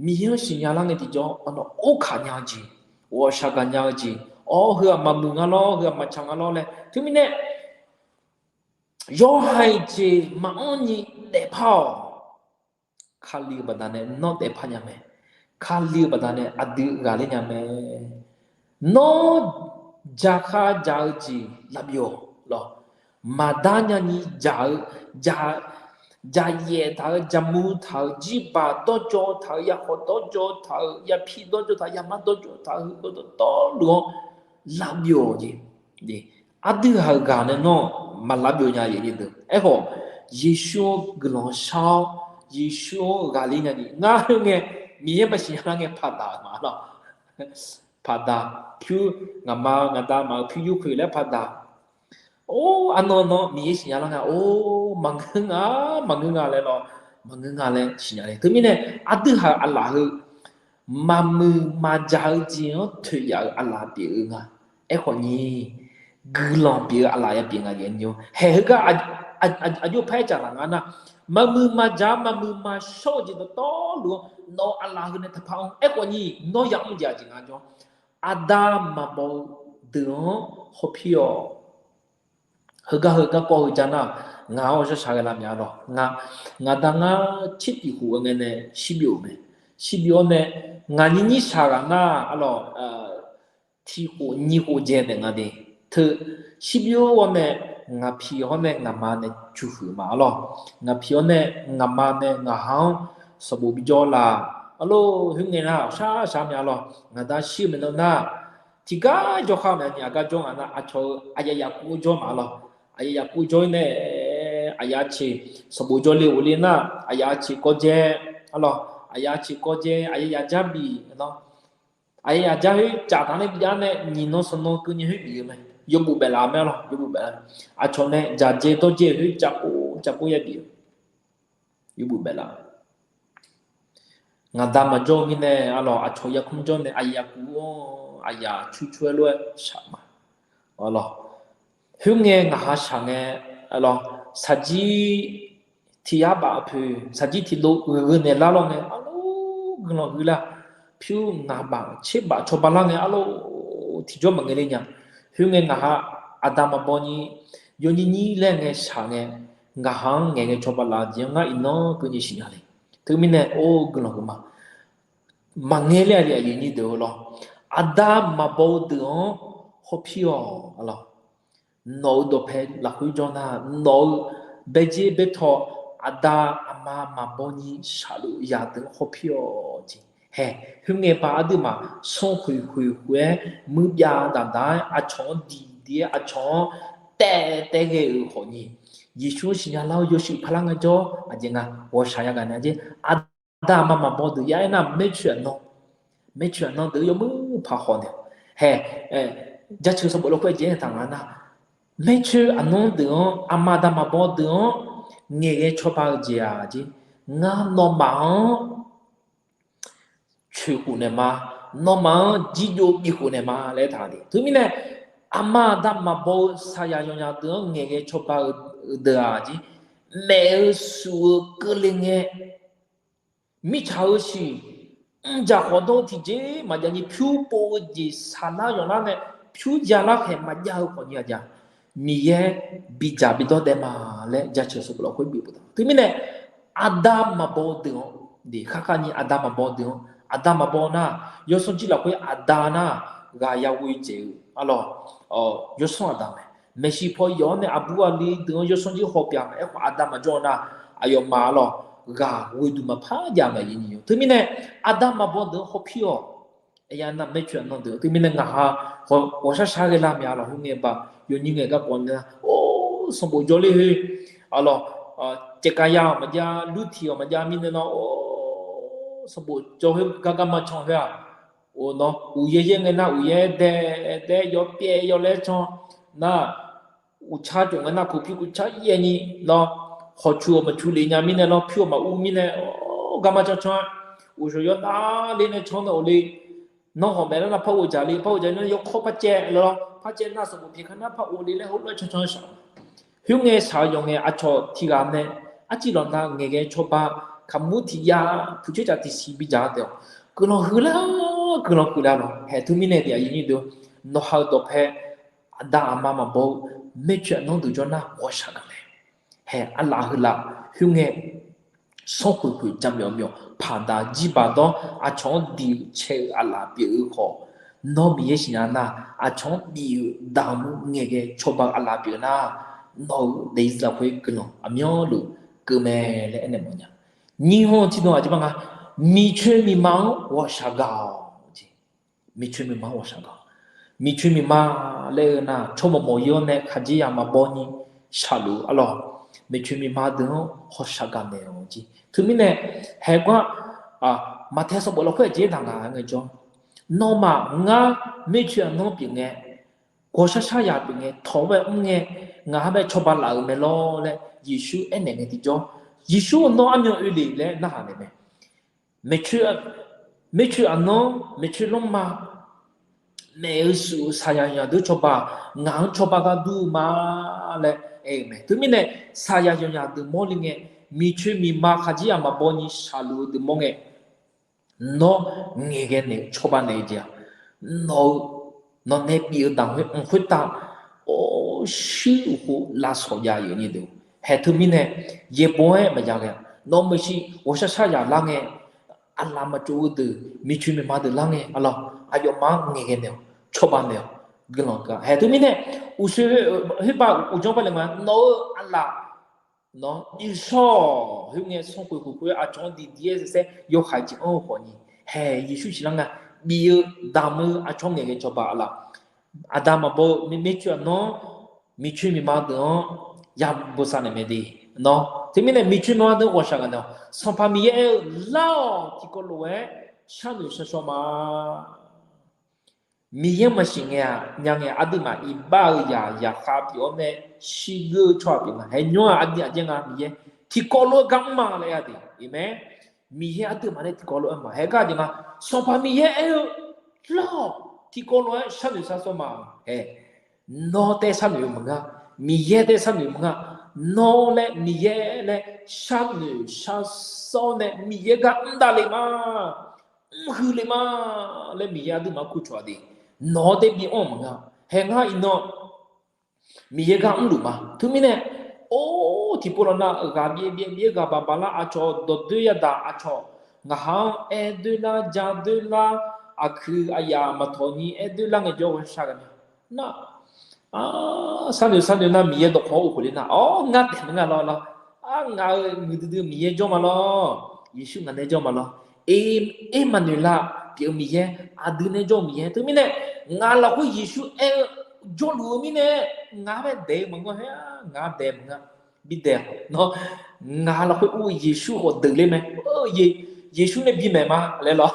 Miqyaer-anr siqnya lar ngae tiqjawr, arnawr orkaq nya-eu jeq, ghawqshaq gaqnya-eu jeq, awr heu-aq maqmuiq nga lawr, heu-aq maqtsaq nga lawr laer. Teumirnae, yawhaiq jeq maqanr ni daefpar-awq. Kali-eu baqdanae nawr daefpar nya mae. Kali-eu baqdanae aqdui ghaqler nya mae. Nawr jaqkhav jaq-eu jeq lavbyov-awq lawr. Maqdar nyani jaq-eu, jaq, jaqyaef taq-eu, jaqmuiq taq-eu, jirbaq dawrjawv taq-eu, yakhawf dawrjawv taq-eu, yapi dawrjawv taq-eu, yamar dawrjawv taq-eu, heu dawqtawvluf-anr lavbyov-awq jeq. Aqdui ghaq-euq ghaq nae nawr maq lavbyov nya-eu deuq. Aerkhawf, Yeqsur-anr guiqlanq shar-awr, Yeqsur-anr ghaqler nya jeq. Ngar khoerngae, Miqyaer maqsiq nya lar ngae paqdaq-euq ma lawr. Paqdaq, pyur, ngaqma ngaqda maf-euq pyur yurkhoeq laer paqdaq. Or, arnan nan Miqyaer siqnya lar nga, or, maqngeur nga, maqngeur nga laer lawr, maqngeur nga laer siqnya le. Teumirnae, aqdui ghaq-euq aqlaf heu, maqmuiq maqjaq-eu jeq-anr toeqyaf-euq aqlaf pyeuf-eu nga. Aerkhawf ni, guiqlanq pyeuf-eu aqlaf ya pyeuf nga jeq ni-or. Haeq heugar aqjox paer caf laf nga nar, maqmuiq maqjaq maqmuiq maqshawr-eu jeq dawqtawvluf-anr nawq-euq aqlaf heu nae taqpar anr. Aerkhawf ni, nawr yamr jeq aqjeq nga jawr, aqda maqbaw-eu deuq-anr hawpir-awq. Heugar heu garkawv heu ja nar, ngaq-anr awshar shaq ghae lar mya lawr. Ngaq, ngaqda ngar tser tiq khof-eu ngae nae shirbyov-eu mae. Shirbyov-awr nae, ngaq nyiq nyir shaq ghaq nar, arlawq, tiq khof nyiq khof dzae naeq nga de. Teu, shirbyov-awr nae, ngaq pi hawr nae ngaqma nae cuqhuiq ma arlawq. Ngaq pi hawr nae ngaqma nae ngaq ha-anr sanqbof bijawr laf. Arlawq, khoerngae nar awqshar shaq mya lawr. Ngaqda shir-eu maeqnan nar, tiqgar jawrkhar naeq ni aqgar jawr nga nar, aqcawq-eu aqyaf yaf kuv-eu jawr ma lawr. Aqyaf yaf kuv jawr-ir nae, aqyaf ceq sanqbof jawrle ghofle nar, aqyaf ceq kawv dzae, arlawq, aqyaf ceq kawv dzae, aqyaf yaf jar bif lawr. Aqyaf yaf jar khoer caf taq nae bi jar nae nyiq nan sanqnan keuvni khoer bif-eu mae. Yawbof baef laf mae lawr, yawbof baef laf. Aqcawq nae dzaqdzae dawrdzae khoer caf pov caf pov ya bif-eu. Yawbof baef laf. Ngaqda maqjawr-eu mirnae arlawq, aqcawq yarkmr jawr nae aqyaf kuv-anr aqyaf cur cur-aer lof-aer shaq ma. Arlawq, khoerngae ngaq ha shaq ngae, arlawq, saqjir tiq yar baf poeq, saqjir tiq dov ghueqghueq naeq lar lawr ngae, arlawq, guiqlanq huiq lar. Pyur ngaq baf tser baf cawba lar ngae, arlawq, tiqjawr maqngae ler nya. Khoerngae ngaq ha aqda maqbaw ni, yawnyir nyir laer ngae shaq ngae, ngaq ha-anr ngaeqghae cawba laf-eu jeq-anr ngar iqnan keuvni siqnya le. Teumirnae or guiqlanq huiq ma. Maqngae ler-a li aqyuif nyir deuq-eu lawr. Aqda maqbaw-eu deuq-anr hawpir-awq, arlawq. Nawq-eu dawqpae lafkhoer jawr nar, nawq-eu baerdzer baertaw, aqda aqma maqbaw ni shaqluf yaq deuq-anr hawpir-awq jeq. Hae, khoerngae ba aqduimaf sanrkhoeq khoeq khoeq-aer muirbyav daqdaq-aer aqcawq-anr diqdiq-aer aqcawq-anr taev taev ghae-euq khawf ni, Yeqsur-anr siqnya lar-awr yawshuif paq lar ngae jawr aqjeq nga ghawqshaq yagaq nae jer. Aqda aqma maqbaw deuq ya aernar, maercoeq aqnan, maercoeq aqnan deuq yawmuiq paq khawf naeq. Hae, jaceuq sanqbof lafkhoer aqjeq aertaq nga nar, maercoeq aqnan deuq-anr, aqma aqda maqbaw deuq-anr ngaeqghae cawba-eu jeq-aq jer, ngar nawmaf-anr coeqkhof naeq ma, nawmaf-anr jirjov bifkhof naeq ma laer taq de. Teumirnae, aqma aqda maqbaw-eu saqyaq yawqnyaf deuq-anr ngaeqghae cawba-eu deuq-aq jer, maef-eu suf-eu keuvle ngae, mirtsaq-eu siq, mrjaq khawf dawr-eu tiqjeq maqjav ni pyur pov-eu jeq saqlar yawqlar nae pyur jalar khaeq maqjav-eu khawf ni aqjeq, Miqyaer bidzaq bidawr daef ma laer jaceuq sanqbof lafkhoer bif-eu baqda. Teumirnae, aqda maqbaw-eu deuq-anr, kharkhav ni aqda maqbaw-eu deuq-anr, aqda maqbaw nar, yawsanr jir lafkhoer aqda nar, ghaq yaghoe dzaeq-eu arlawq, yawsanr aqda mae. Maeqshi paw yawf-awr nae aqbur aqli deuq-anr yawsanr jir hawpyaf mae. Aerkhawf aqda maqjawr nar, aqyawfmaf arlawq, ghaq ghoeduq maqpar jav mae. Teumirnae, aqda maqbaw deuq-anr hawpir-awq. Aernar maercoeq aqnan deuq teumirnae ngaq ha ghawqshar shar ghae lar mya lawq. Khoerngae ba yawnyir ngae garkawv nar, or, sanqbof jawrler khoer, arlawq, caevkaya-awq maqjav, lurtiq-awq maqjav mirnae nar, or, sanqbof jawr khoer gargar ma can khoer-aq, or, nawr uqyaer yaer ngae nar uqyaer dae, dae yawpyaev yawlaer can nar, uqcar cof ngae nar kuqpir kuqcar yaev ni lawr, hawqcu-awq maqcu lef nya mirnae lawr, pyur-awq maqur mirnae, or, garma can can-aer, uqshawq yawr nar ler nae can nae of le, Nawr hawq maeq lar nar par ghov jaq le, par ghov jaq le nar yawkawr par caev le lawr, par caev nar sanqbof pyeuf kar nar par ghov le laer heulof-aer cancan shaq. Khoerngae shaq-eu yawqngae aqcawq tiq ghaq nae arciv lawq nav ngaeqghae cawba kaqmur tiq yav puqcoer caf tiqsiq bidzaq taef-awq. Guiqlanq huiqlar, guiqlanq huiqlar lawq. Haeq teumirnae tiq aqyuif nyir deuq, nawqha-eu dawqpae aqda aqma maqbaw-eu maercoeq aqnanr deuq jawr nar ghawqshaq gaq mae. Haeq aqlaf heular khoerngae sanrkhoeq khoeq jaqmyawf myawf paqdaq jirbaq dawr aqcawq-anr diq-eu cae-eu aqlaf pyeuf-eu khawf, nawr Miqyaer siqnya nar aqcawq-anr bif-eu damq-eu ngaeqghae cawba-eu aqlaf pyeuf nar, nawq-euq daefzir lafkhoer guiqlanq aqmyanluf keuv mae laer aernaeq mawfnya. Nyiq hawr-eu tiqdawq aqjeq ma nga, miqcoeq miqma-anr ghawqshaq gaq-awq jeq. Miqcoeq miqma-anr ghawqshaq gaq-awq. Miqcoeq miqma laer-eu nar tsawrmawq mawq yar-awr nae khaqdzerzaq maqbaw ni shaqluf-eu arlawq, miqcoeq miqma deuq-anr ghawqshaq gaq naeq-awq jeq. Teumirnae haeq gar maqtae sanqbof lafkhoer aqjeq daq ngaq ngaejawr, nawmaf ngar maercoeq aqnanr pyeuf ngae, ghawqshar shar yaq pyeuf ngae, tawq-awr bae mr ngae, ngaq-anr bae cawba laf-euq mae lawr laer Yeqsur aernaeq ngae tiqjawr, Yeqsur-eu nawr armyan oe le laer narhaq naeq mae. Maeqcoeq, maeqcoeq aqnanr, maeqcoeq lanrma, maeq-eu suf-eu saqyaq yawnyaf deuq cawba, ngaq-anr cawba gar dur-eu ma laer aer-eu mae. Teumirnae saqyaq yawnyaf deuq mawrle ngae, miqcoeq miqma khaqdzerzaq maqbaw ni shaqluf-eu deuq mawr ngae, nawr ngaeqghae naeq-eu cawba naeq-eu jeq-aq, nawq-eu, nawqnae bif-eu damq khoer mq khoertav, or, shuir uqkhof lavsawq jav-eu nyir deuq. Haeq teumirnae yaerbaw-aer maqya ghae, nawq-eu maeqshi ghawqshar shar yaq lar ngae, aqlaf maqtsov-eu deuq, miqcoeq miqma deuq lar ngae arlawq, aqyawfmaf-anr ngaeqghae naeq-awq, cawba naeq-awq, guiqlanq gaq. Haeq teumirnae uqshoe khoerbav uqdzanr par laeq nga, nawq-eu aqlaf nawr iqshawr-awq. Khoerngae sanrkhoeq khoeq khoer aqcawq-anr diqdiq-aer saesaer yawhaiq jeq anr-eu khawfni, haeq Yeqsur siqlar nga, bif-eu damq-eu aqcawq ngaeqghae cawba aqlaf, aqda maqbaw-eu maercoeq aqnanr, miqcoeq miqma deuq-anr ya bosav naeq mae de. Nawr teumirnae miqcoeq miqma deuq ghawqshaq gaq naeq-awq. Sanqpaq Miqyaer aer-eu, Lar-awq, tiqkawv lof-aer sharnoeq sharshaw ma. Miqyaer maqsiq ngae-aq, nya ngae aqduimaf iqbax-eu yaq yaqkhav pyeuf-awr nae shirgeur-eu tsawrhaq pyeuf nga. Haeq nymr-aq aqdui aqjaer nga Miqyaer tiqkawv lof-aer gar mr ma laer aer-a de. Iqmae, Miqyaer aqduimaf nae tiqkawv lof-aer ma. Haeq gar aqjeq nga, Sanqpaq Miqyaer aer-eu, Lar-awq, tiqkawv lof-aer sharnoeq sharsawr ma. Haeq, nawr taef sharnoeq-eu maqngeur, Miqyaer taef sharnoeq-eu maqngeur. Nawr laer Miqyaer laer sharnoeq sharsawr nae Miqyaer gar mr davle ma, mrhuiq le ma laer Miqyaer aqduimaf kur cawq-a de. Nawq-awr taef bi anr-eu maqngeur. Haeq ngar iqnan Miqyaer gar mrluf ma. Teumirnae, or, tiqpov lawq nav ghaq byaev byaev byaev ghaq baq baq lar aqcawq dawqdoer yadaq aqcawq ngaqha-anr aer doer lar ja doer lar, aqkuiq aqyaf maqtawq ni aer doer lar ngaejawr ghawqshaq ghaq nar, sharnoeq sharnoeq nar Miqyaer dawqkawq-anr uvkhof le nar, or, ngar daeq maqngeur lawr lawr. Ar, ngaq-euq muiqdui dui Miqyaer jawr ma lawr. Yeqsur ngaq nae jawr ma lawr. E, Ermaqnoeqlav pyeuf-eu Miqyaer, aqdui nae jawr-eu Miqyaer. Teumirnae, ngaq lafkhoer Yeqsur aer-eu jawrluf-eu mirnae, ngaq-anr bae daeq-eu maqngeur hae-a, ngaq-anr daeq maqngeur. Bidaeq-awq nawr, ngaq lafkhoer ur-eu Yeqsur khawf deuq ler mae. Yeqsur nae bimaeq ma laer lawr,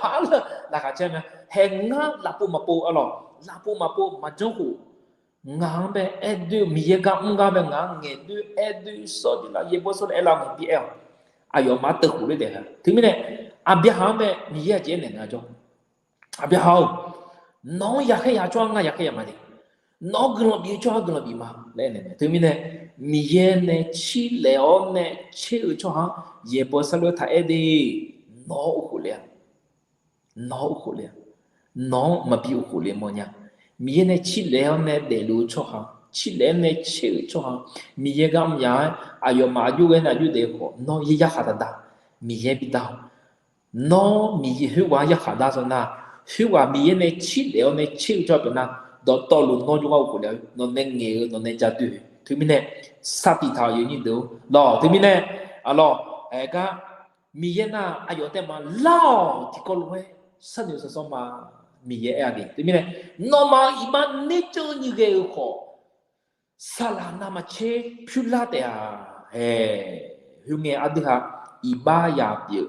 laqkhaq caer mae. Haeq ngar lafpov maqpov arlawq, lafpov maqpov maqjanr khof, ngaq-anr bae aer doer-eu Miqyaer gar mr gar bae ngaq-anr ngaeq doer aer doer sawr doer lar yaerbaw sawr nae aer lar ngae bi aer-awq. Aqyawfmaf-anr teukhuf ler daef-a. Teumirnae, Aqbyaqhaq-anr bae Miqyaer aqjeq aernaeq nga jawr, Aqbyaqhaq-or, nawq-anr yaqkhaer yaq tsawrhaq ngar yaqkhaer yaq ma de. Nawq-anr guiqlanq bif-eu tsawrhaq guiqlanq bif ma laer aernaeq mae. Teumirnae, Miqyaer nae cirlaef-awr nae tser-eu tsawrhaq-anr yaerbaw sawr lof-aer taq aer de. Nawq-anr uvkhof le-a. Nawq-anr uvkhof le-a. Nawq-anr maqbi uvkhof le mawrnya. Miqyaer nae cirlaef-awr nae daefluf-eu tsawrhaq, cirlaef-awr nae tser-eu tsawrhaq, Miqyaer gar mr yaq-aer aqyawfmaf aqjox ghae nae aqjox daef-eu khawf, nawr yaer yarkhaq taq dar. Miqyaer bidar-awq. Nawr Miqyaer khoerghaq-anr yarkhaq dar sawr nar, khoerghaq Miqyaer nae cirlaef-awr nae tser-eu tsawrhaq pyeuf nar, dawqtawvluf nawr jawrgar uvkhof le-a. Nawq nae ngaeq-eu, nawq nae ja doer-eu. Teumirnae, sar tiq taq-awq yawnyir deuq-or lawq. Teumirnae, arlawq, aergar Miqyaer nar aqyawf taef ma lar-awq, tiqkawv lof-aer sharnoeq sharsawr ma. Miqyaer aer-a de. Teumirnae, nawmaf-euq iqbax nerceuv ni ghae-eu khawf, saqlaq navmaqtser pyur lar taef-a. Haeq, khoerngae aqdui ha iqbax yaq pyeuf,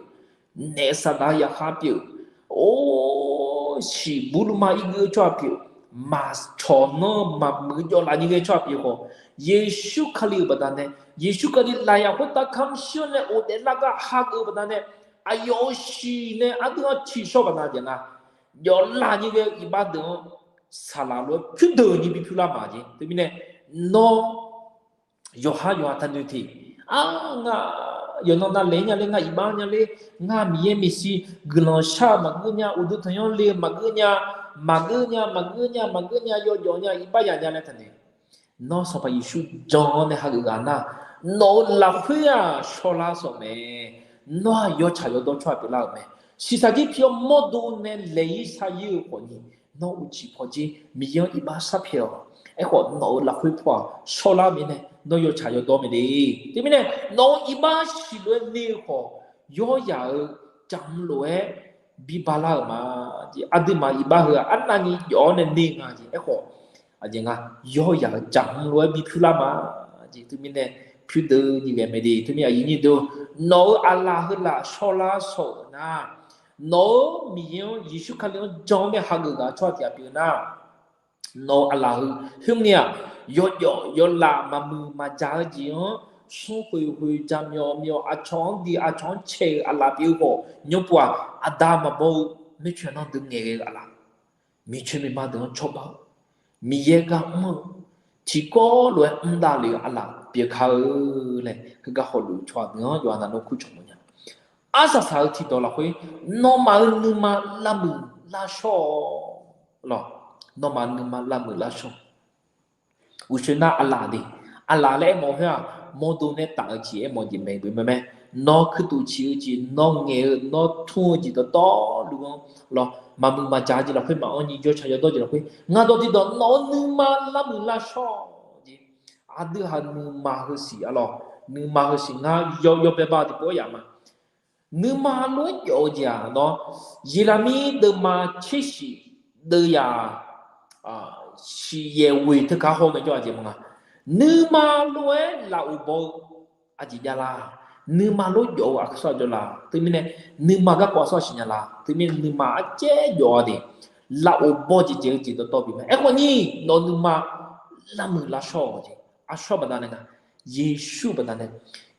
naef saqdaq yaqkhav pyeuf, or, shiqbur luma irgeu-eu tsawrhaq pyeuf, maqcawq nanr maqmuiq jawv laf ni ghae tsawrhaq pyeuf khawf, Yeqsur Kali-euq baqdanae, Yeqsur Kali lafyaq khoertav kamq shir-awr nae ghofdaef lar gar hageuf-eu baqdanae, aqyawf-euq shiq nae aqdui-anr tiqshawr baqdanae jeq nga. jawvlav nyir ghae-eu iqbax deuq-anr saqlaq lof-aer pyurdeuq ni bipyur lar ma jeq. Teumirnae, nawr yawqhar yawqha taqnoeq teq. Ar, ngar yawqnan navlaeq nya ler, ngar iqbax nya ler, ngar Miqyaer maeqshi guiqlanq shar-eu maqgeur nya, uqduq tanqnymr le-eu maqgeur nya, maqgeur nya, maqgeur nya, maqgeur nya, yawjawf nya, iqbax yaf nya laer taqnoeq. Nawr Sanqpaq Yeqsur jan-awr nae hageuf ghaq nar, nawq-euq lafkhoer-aq shawrlar sawf mae. Nawr-aq yawtsaq yawdawr tsawrhaq pyeuflar-euq mae. Shiqshaq jir pi-awr mawrdo nae laeq-ir shar-ir-eu khawfni, nawr uqcif pawdzer Miqyaer-anr iqbax sharpyaeq-awq. Aerkhawf, nawq-euq lafkhoer paw-aq shawrlar mirnae, nawr yawtsaq yawdawr mae de. Teumirnae, nawq-euq iqbax siq lof-aer ner-eu khawf, yawryaq-euq jaqmr lof-aer bibalar-euq ma. Aqduimaf iqbax heu-aq arnavni jawf-awr nae ner nga jeq. Aerkhawf, aqjeq nga, yawryaq-euq jaqmr lof-aer bipyur lar ma jeq. Teumirnae, pyurdeuq ni ghae mae de. Teumirnae aqyuif nyir deuq, nawq-euq aqlaf heu laf shawrlar shawr-euq nar, nawq-euq Miqyaer-anr, Yeqsur Kali-anr jan-awr nae hageuf ghaq tsawrhaq tiq ghaq pyeuf nar, nawq-euq aqlaf heu khoerni-aq, yawjawf yawlaf maqmuiq maqjaq-eu jeq-anr smrkhoeq khoeq jaqmyawf myawf aqcawq-anr diq aqcawq-anr caeq-euq aqlaf pyeuf-eu khawf, nymrpov-aq aqda maqbaw-eu mircoeq nanr deuq ngaeqghae-eu aqlaf, miqcoeq miqma deuq-anr cawba-eu, Miqyaer gar mr-eu, tiqkawv lof-aer mr davlef-eu aqlaf pyeuf ka-eu laer heugar hawluf-eu tsawrhaq deuq-anr yawqha navluf kur cawq mawf nya. Arsaq saq-eu tiqdawq lafkhoer, nawmaf-euq nuima lavmuiq lavshawr-awq. Nawmaf nuima lavmuiq lavshawr. Uqshoe nar aqlaf de, aqlaf laer aermawf khoer-aq, mawrdo nae taf-eu jeq aermawf jeq mae beu mae mae. Nawr kuirtof ciq-eu jeq, nawr ngaeq-eu, nawr tmr-eu jeq dawqtawvluf-anr lawr, maqmuiq maqjaq-eu jeq lafkhoer, maqanr ni yawtsaq yawdawr jeq lafkhoer, ngaq dawq tiqdawq nawq-euq nuima lavmuiq lavshawr-awq jeq. Aqdui haq nuima heusiq arlawr, nuima heusiq ngar yawbae ba tiqpov-aer yaf ma. Nuima lof-aer jawf-eu jeq-aq nawr, Yeqlaqmir deuvma tsershiq deuvyaq shiqyaef ghoeq teu kaq haw ngaejawr aqjeq ma nga. Nuima lof-aer laf of baw-eu aqjeq javlar. Nuima lof jawf-eu aqsur aq jawrlar. Teumirnae, nuima garkawv aqsur aq siqnya lar. Teumirnae nuima arcaer jawf-a de. Laf of baw jeq jeq-eu jeq dawqtawv bif mae. Aerkhawf ni, nawq nuima lavmuiq lavshawr-awq jeq. Aqsur baqdanae nga, Yeqsur baqdanae,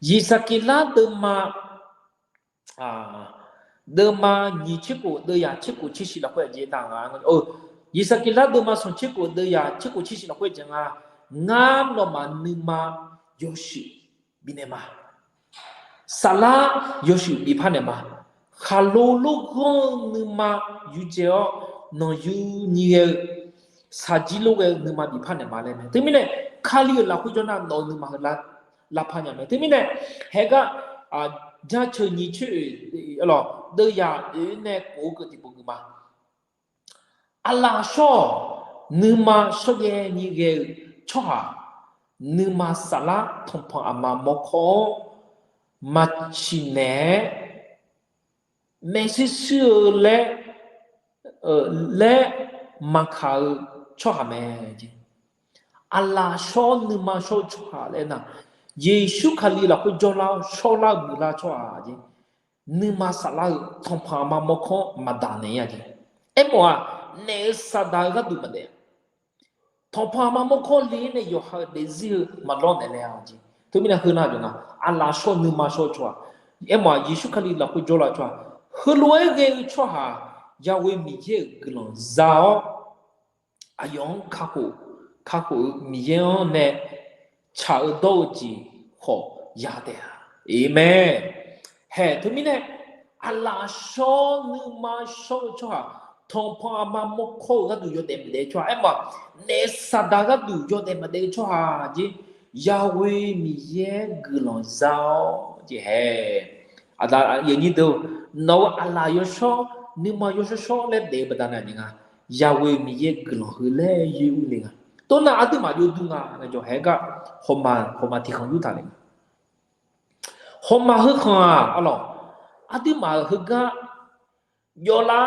Yeqsaqkeqlar deuvma deuvma nyiq tserkhof deuvyaq tserkhof tsershiq lafkhoer aqjeq taq nga. Yeqsaqkeqlar deuvma smq tserkhof deuvyaq tserkhof tsershiq lafkhoer aqjeq nga. Ngar nawmaf nuima yawshuif bifnaeq ma. Saflar yawshuif bifpar naeq ma. Khaqlo lor ghanr-eu nuima yurdzae-awr, nanqyuni ghae-eu shaqjir lor ghae-eu nuima bifpar naeq ma laer mae. Teumirnae, Kali-euq lafkhoer jawr nar nawq-eu nuima heu lavpar nya mae. Teumirnae, haegar jaceuq nyiq tser oeq lawq deuvyaq oeq nae khof-eu keuv tiqpov geuf ma. Aqlaf shawr-awq. Nuima shawrjaev ni ghae-eu tsawrhaq, nuima saflar tanqpanq aqma mawrkawr-anr maqciq naeq-aer maershuir shuir-eu laer, laer maqkaq-eu tsawrhaq mae. Aqlaf shawr nuima shawr-eu tsawrhaq laer nar, Yeqsur Kali lafkhoer jawrlar-awr shawrlar-eu muiqlar tsawrhaq jeq. Nuima saflar-eu tanqpanq aqma mawrkawr-anr maqdaq naeq-ir-a jeq. Aermawf-aq, naef-eu saqdaq-eu gharduq maqdaef-a. Tanqpanq aqma mawrkawr le-ir nae yawqha-euq daefzir heu maqlawr naeq laer-a jeq. Teumirnae heunar jawq nga, aqlaf shawr nuima shawr-eu tsawrhaq, aermawf-aq Yeqsur Kali lafkhoer jawrlar-eu tsawrhaq, heulof-aer ghae-eu tsawrhaq, Yahweh Miqyaer-euq guiqlanq za-awr, aqyawf-anr kakhof, kakhof-eu Miqyaer-anr nae tsaq-eu dawr-eu jeq khawf ya taef-a. Aqmeq. Haeq teumirnae, aqlaf shawr nuima shawr-eu tsawrhaq, tanqpanq aqma mawrkawr-eu gharduq yawdaef maqdaef-eu tsawrhaq, aermawf-aq naef saqdaq gharduq yawdaef maqdaef-eu tsawrhaq jeq, Yahweh Miqyaer guiqlanq za-awr jeq haeq. Aqda yawnyir deuq, nawq-eu aqlaf yawshawr nuima yawshawr shawr laer daef-eu baqdanae aqjeq nga, Yahweh Miqyaer guiqlanq heu laer yoer ur le nga. Tov nar aqduimaf jov dur nga laer jawr haeq gar, hawmaf hawmaf tiqkhanq yur taq le nga. Hawmaf heu khanq-aq arlawq, aqduimaf-euq heugar jawvla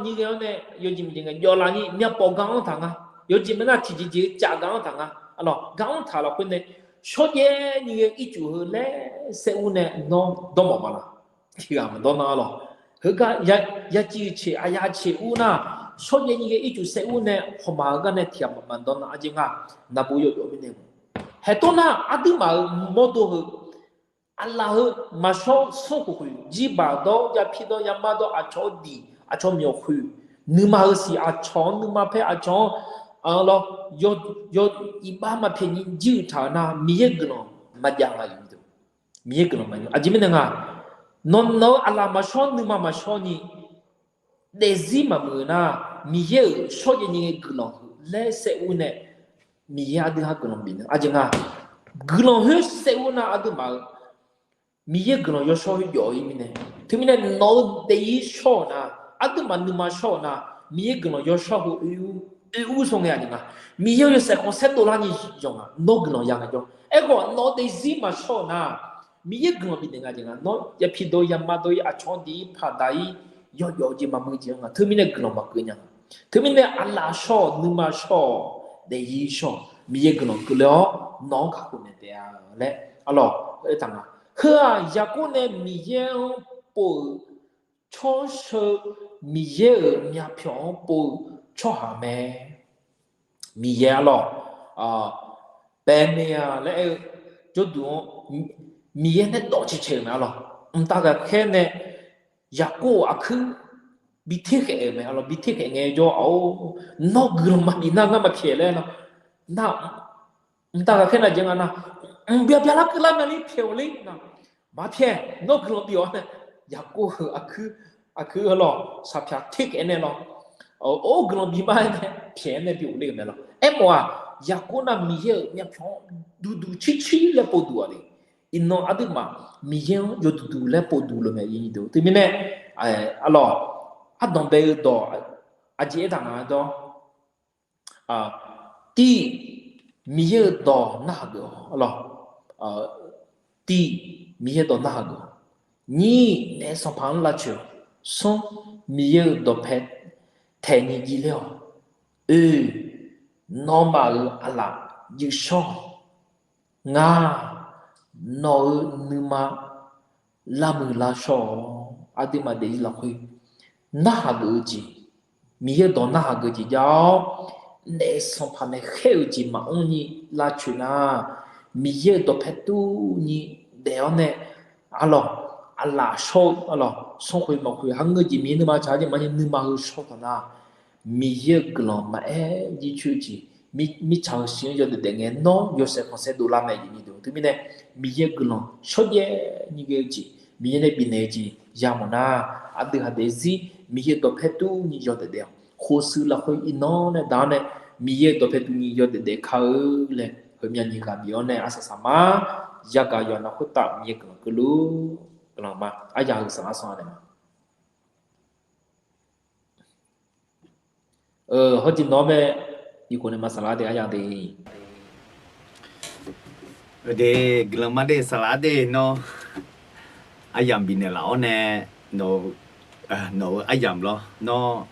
nyir ghae-awr nae yawjeq maqjeq ngae jawvla nyir myavpawf gar-anr taq nga. Yawjeq maqnar tiqjeq jeq-eu caf gar-anr taq nga. Arlawq gar-anr taq lafkhoer nae shawrjaev nyir ghae ircuf heu laer saer ur nae nawr dawrmawf ma laq? Tiqghaq maqdawr nar arlawq. Heugar yaciv ceq aqya ceq ur nar, shawrjaev nyir ghae ircuf saer ur nae hawmaf-eu gar nae tiqghaq maqdawr nar aqjeq nga. Naqbo yawjawf mirnae, haeq tov nar aqduimaf-euq mawrdo heu, aqlaf heu maqshawr sanrkhof khoeq jirbaq dawr yapir dawr yamar dawr aqcawq-anr diq aqcawq myawq khoeq Nuima heusiq aqcawq-anr, nuima paer aqcawq-anr, lawr, yaw, yaw, iqbax maqpyaeq ni jir-euq taq-euq nar, Miqyaer guiqlanq maqjav nga. Miqyaer guiqlanq maqjav. Aqjeq mirnae nga, nawq, nawq-eu aqlaf maqshawr, nuima maqshawr ni, daefzir maqmuiq-eu nar, Miqyaer-euq shawrjaev ni ngae guiqlanq huiq laer saev ur nae, Miqyaer aqdui ha guiqlanq bifnaeq. Aqjeq nga, guiqlanq khoer saev ur nar aqduimaf-eu Miqyaer guiqlanq yawshawr khoer jawf-ir mirnae. Teumirnae nawq-eu daefzir shawr-euq nar, aqduimaf nuima shawr-euq nar, Miqyaer guiqlanq yawshawr heu oe ur, oe ur shawr ngae aqjeq nga. Miqyaer-eu yawshaef khanqsaer dovlar ni yawq nga, nawr guiqlanq ya ngae jawr. Aerkhawf nawq-eu daefzir maqshawr-euq nar, Miqyaer guiqlanq bifnaeq nga jeq nga. Nawr yapi dov-ir, yama dov-ir, aqcawq-anr diq-ir, paqdaq-ir, yawjawf-eu jeq maqmuiq jeq-anr nga. Teumirnae guiqlanq maqkeuv nya nga. Teumirnae aqlaf shawr-awq, nuima shawr-awq, daefzir shawr-awq, Miqyaer guiqlanq keuvle-awr nawq-anr kakhof naeq taef-a laer arlawq aertaq nga. Heu-aq Yaqkov nae Miqyaer-anr pov-euq tsawrsheu, Miqyaer-euq myavpyawq-anr pov-eu tsawrhaq mae. Miqyaer arlawq, paeqnaeq-a laer aer-eu jawrduq-anr Miqyaer nae dawq caecae-euq mae arlawq. Mqtav ghaqkhaer nae Yaqkov-euq aqkuir bi terkhaef-euq mae arlawq. Bi terkhaef ngae jawr-aq, nawr guiqlanq maqbif nar ngar maqpyaeq laer nar, nar mqtav ghaqkhaer nav jeq nga nar, mqbya byalar keuvlar mae ler pyaeq-awq ler nar, maqpyaeq, nawr guiqlanq bif-awq nae, Yaqkov-euq aqkuir, aqkuir arlawq saqpyaq terkhaef nae lawr, or guiqlanq bif ma-aer nae pyaeq-aer nae bi ghofler-euq mae lawr. Aermawf-aq, Yaqkov nar Miqyaer-euq myavpyawq-anr duqduq circir laer povduq-aq le. Iqnan aqduimaf Miqyaer-anr yawduq duq laer povduq loq mae. Teumirnae arlawq, ardanq bae-eu dawq aqjeq aertaq nga dawr, tir, Miqyaer-euq dawq narhaq geuf-awq arlawq. Tir, Miqyaer-euq dawq narhaq geuf-awq. Nyir, naef sanqpaq-anr lavcoeq-awq. Smr, Miqyaer-euq dawqpae taeqni jir ler-awq. Oe, nawmaf-euq aqlaf juif shawr-awq. Ngar, nawq-euq nuima lavmuiq lavshawr-awq. Aqduimaf daefzir lafkhoer narhaq geuf-eu jeq, Miqyaer-euq dawq narhaq geuf jeq jav-awr, naef sanqpaq nae khaer-euq jeq maqmr-ni lavcoeq nar, Miqyaer-euq dawqpae turni daef-awr nae arlawq, aqlaf shawr-eu arlawq, sanrkhoeq maqkhoeq ha ngeur jeq Miqyaer nuima tsaq-eu jeq maqnya nuima heu shawr taq nar, Miqyaer-euq guiqlanq maqaer jircoer-eu jeq, mirtsaq-euq shiq-anr yawdaef daef ngae nawr yawshaef khanqsaer dovlar mae. Teumirnae Miqyaer-euq guiqlanq shawrjaev ni ghae-eu jeq, Miqyaer nae bifnaeq-eu jeq yamawf nar, aqdui haq daefzir Miqyaer-euq dawqpae turni yawdaef daef-awq. Khofshuif lafkhoer iqnan nae daq-awr nae, Miqyaer-euq dawqpae durni yawdaef daef ka-eu laer heumya nyiq ghaq bif-awr nae arsaq saqma, yagaq yawqha navluf khoertav Miqyaer guiqlanq keuvluf guiqlanq ma. Aryaq heu saflar sanr-a naeq ma. Hawr jeq nawq-anr mae, iqkhof nae ma saflar de aryaq de. De, guiqlanq ma de saflar de nawr. Aryamq bifnaeq laf-awr nae, nawq-eu aryamq lawr nawr,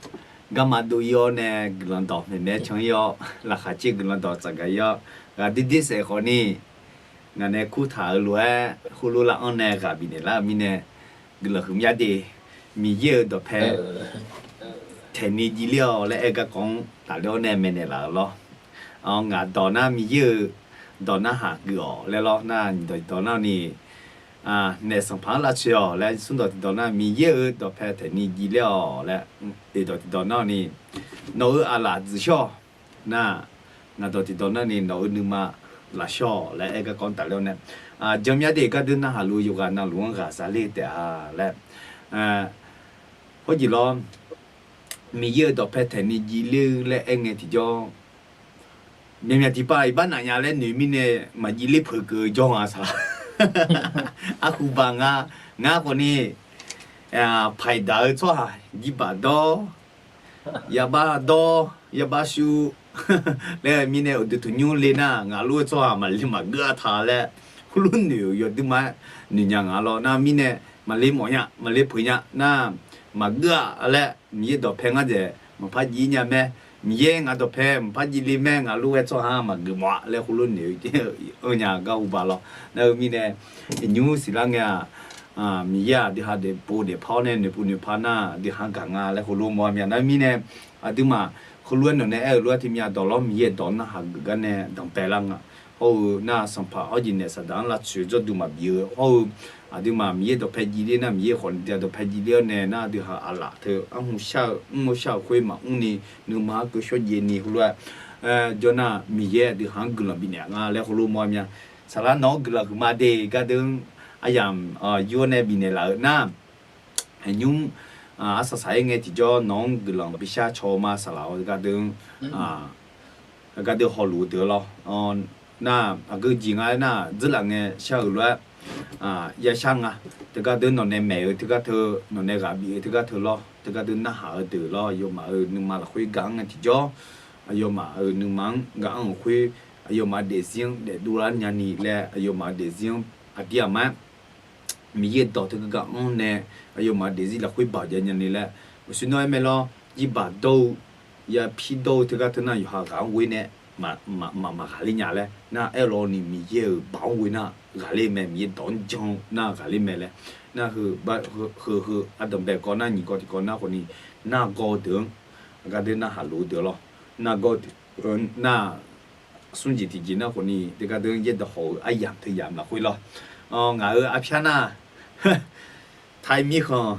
garma dov-ir-awr nae guiqlanq dawq maeqmaeq can-ir-awr, laqkhaq caer guiqlanq dawq tsafgaq-ir-awr, ghaq duidui saef khawfni ngaq nae kurtaq-euq lof-aer heulof lar-anr nae ghaq bifnaeq lar-eu mirnae, guiqlanq huiqmya de. Miqyaer-euq dawqpae taeqni jir ler-awq laer aer garkawv-anr tafler-awr nae maeqnaeq laf-euq lawr. Ngaq dawq nar Miqyaer-euq dawq narhaq geuf-awq laer lawr nar, dawq dawq nar ni, naef sanqpaq-anr lavcoeq-awq laer, smr dawq tiqdawq nar Miqyaer-euq dawqpae taeqni jir ler-awq laer, oeq dawq tiqdawq nar ni, nawq-euq aqlaf dzuif shawr-awq nar, ngaq dawq tiqdawq nar ni nawq-euq nuima lafshawr-awq laer aer garkawv-anr tafler-awr nae, janmyar de gardeur narhaq luf yawqghaq navluf-anr ghaq za ler taef-a laer, hawr jeq lawr, Miqyaer-euq dawqpae taeqni jir ler-eu laer aer ngae tiqjawr, myaqmyaq tiqpav iqbax naf nya laer noeq mirnae maqjir ler peuq keuv-eu jawr nga saq. Arhuba ngar, ngar khawfni, paiq daq-eu tsawrhaq jirbaq dawr, yabar dawr, yabar shuv laer mirnae uqduq tanqnymr le nar, ngaq lof-aer tsawrhaq maqle maqgeur-a ta laer, heulof noeq-euq yawduima-aer noeq nya nga lawr nar mirnae, maqle mawf nya, maqle peuq nya nar, maqgeur-a laer, Miqyaer dawqpae ngar dzaeq maqpar jir nya mae, Miqyaer ngaq dawqpae maqpar jir le mae, ngaq lof-aer tsawrhaq maqgeuf mawf-a laer heulof noeq-eu nya gar huba lawr. Nar-eu mirnae, iqnymr siqlar ngae-aq, Miqyaer-aq dui ha daefpov daefpar-awr nae noeqpov noeqpar nar, dui ha gaq nga laer heulof mawr-a mya. Nar-eu mirnae, aqduimaf heulof-aer nawq nae aer-euq lof-aer tiq mya dawq lawr, Miqyaer dawq narhaq geuf gar nae danqbae lar nga. Hawr-eu nar, sanqpaq hawr jeq naef saqdaq-anr lavtsoeq-eu jawrduq maqbif-eu hawr-eu, Aqduimaf Miqyaer dawqpae jivler nar, Miqyaer khawf ni dawqpae jivler-awr nae nar, aqdui ha aqlaf teu arhu shar-eu mr-eu shar-euq khoer maqmr ni, nuima arkeuv shawrjaev ni heulof-aer jawr nar, Miqyaer aqdui ha-anr guiqlanq bifnaeq nga laer heulof mawr-a mya. Saqlaq nawq-anr guiqlanq huiqma de gardeuv aryamq yur-awr nae bifnaeq laf-eu nar, aqnymr arsaq saq-aer ngae tiqjawr nawq-anr guiqlanq bishar caw ma saqlaq-awr gardeuv gardeuv hawluf-eu deuq lawr. Nar aqgeu jeq nga aernar, dzeurlaf ngae shar-euq lof-aer yashar nga. Teugar deuq nawqnae maeq-eu teugar teu, nawqnae ghaq bif-eu teugar teu lawr, teugar deuq narhaq-eu deuq lawr, aqyawfmaf-euq nuima lafkhoer gaq-anr ngae tiqjawr, aqyawfmaf-euq nuima-anr gaq-anr-euq khoer, aqyawfmaf-euq daefzir-anr daefdov lar nyani laer, aqyawfmaf-euq daefzir-anr aqdir aqma-aer Miqyaer dawq teu gaq-anr nae aqyawfmaf-euq daefzir lafkhoer baoq jav nyani laer, uqshoe nawr-aer mae lawr, jirbaq dawr-eu, yapir dawr-eu teugar teu nar yawqha ghaq-anr ghoe nae maq maq maq maq ghaqler nya laer nar, aerlawni Miqyaer-euq baoq-anr ghoe nar ghaqler mae, Miqyaer dawq-anr jan-eu nar ghaqler mae laer nar, heu heu ardanqbae kawv nar nyiq kawv tiqkawv nar khawfni, nargawr-eu deuq-anr gardeuv narhaq luf-eu deuq lawr, nargawr-eu deuq nar smr jeq tiqjeq nar khawfni, teugar deuq-anr yaerdawq hawq-eu aryamq teu yamq lafkhoer lawr. Ngaq-euq arpyar nar, Taiq mirkhanq,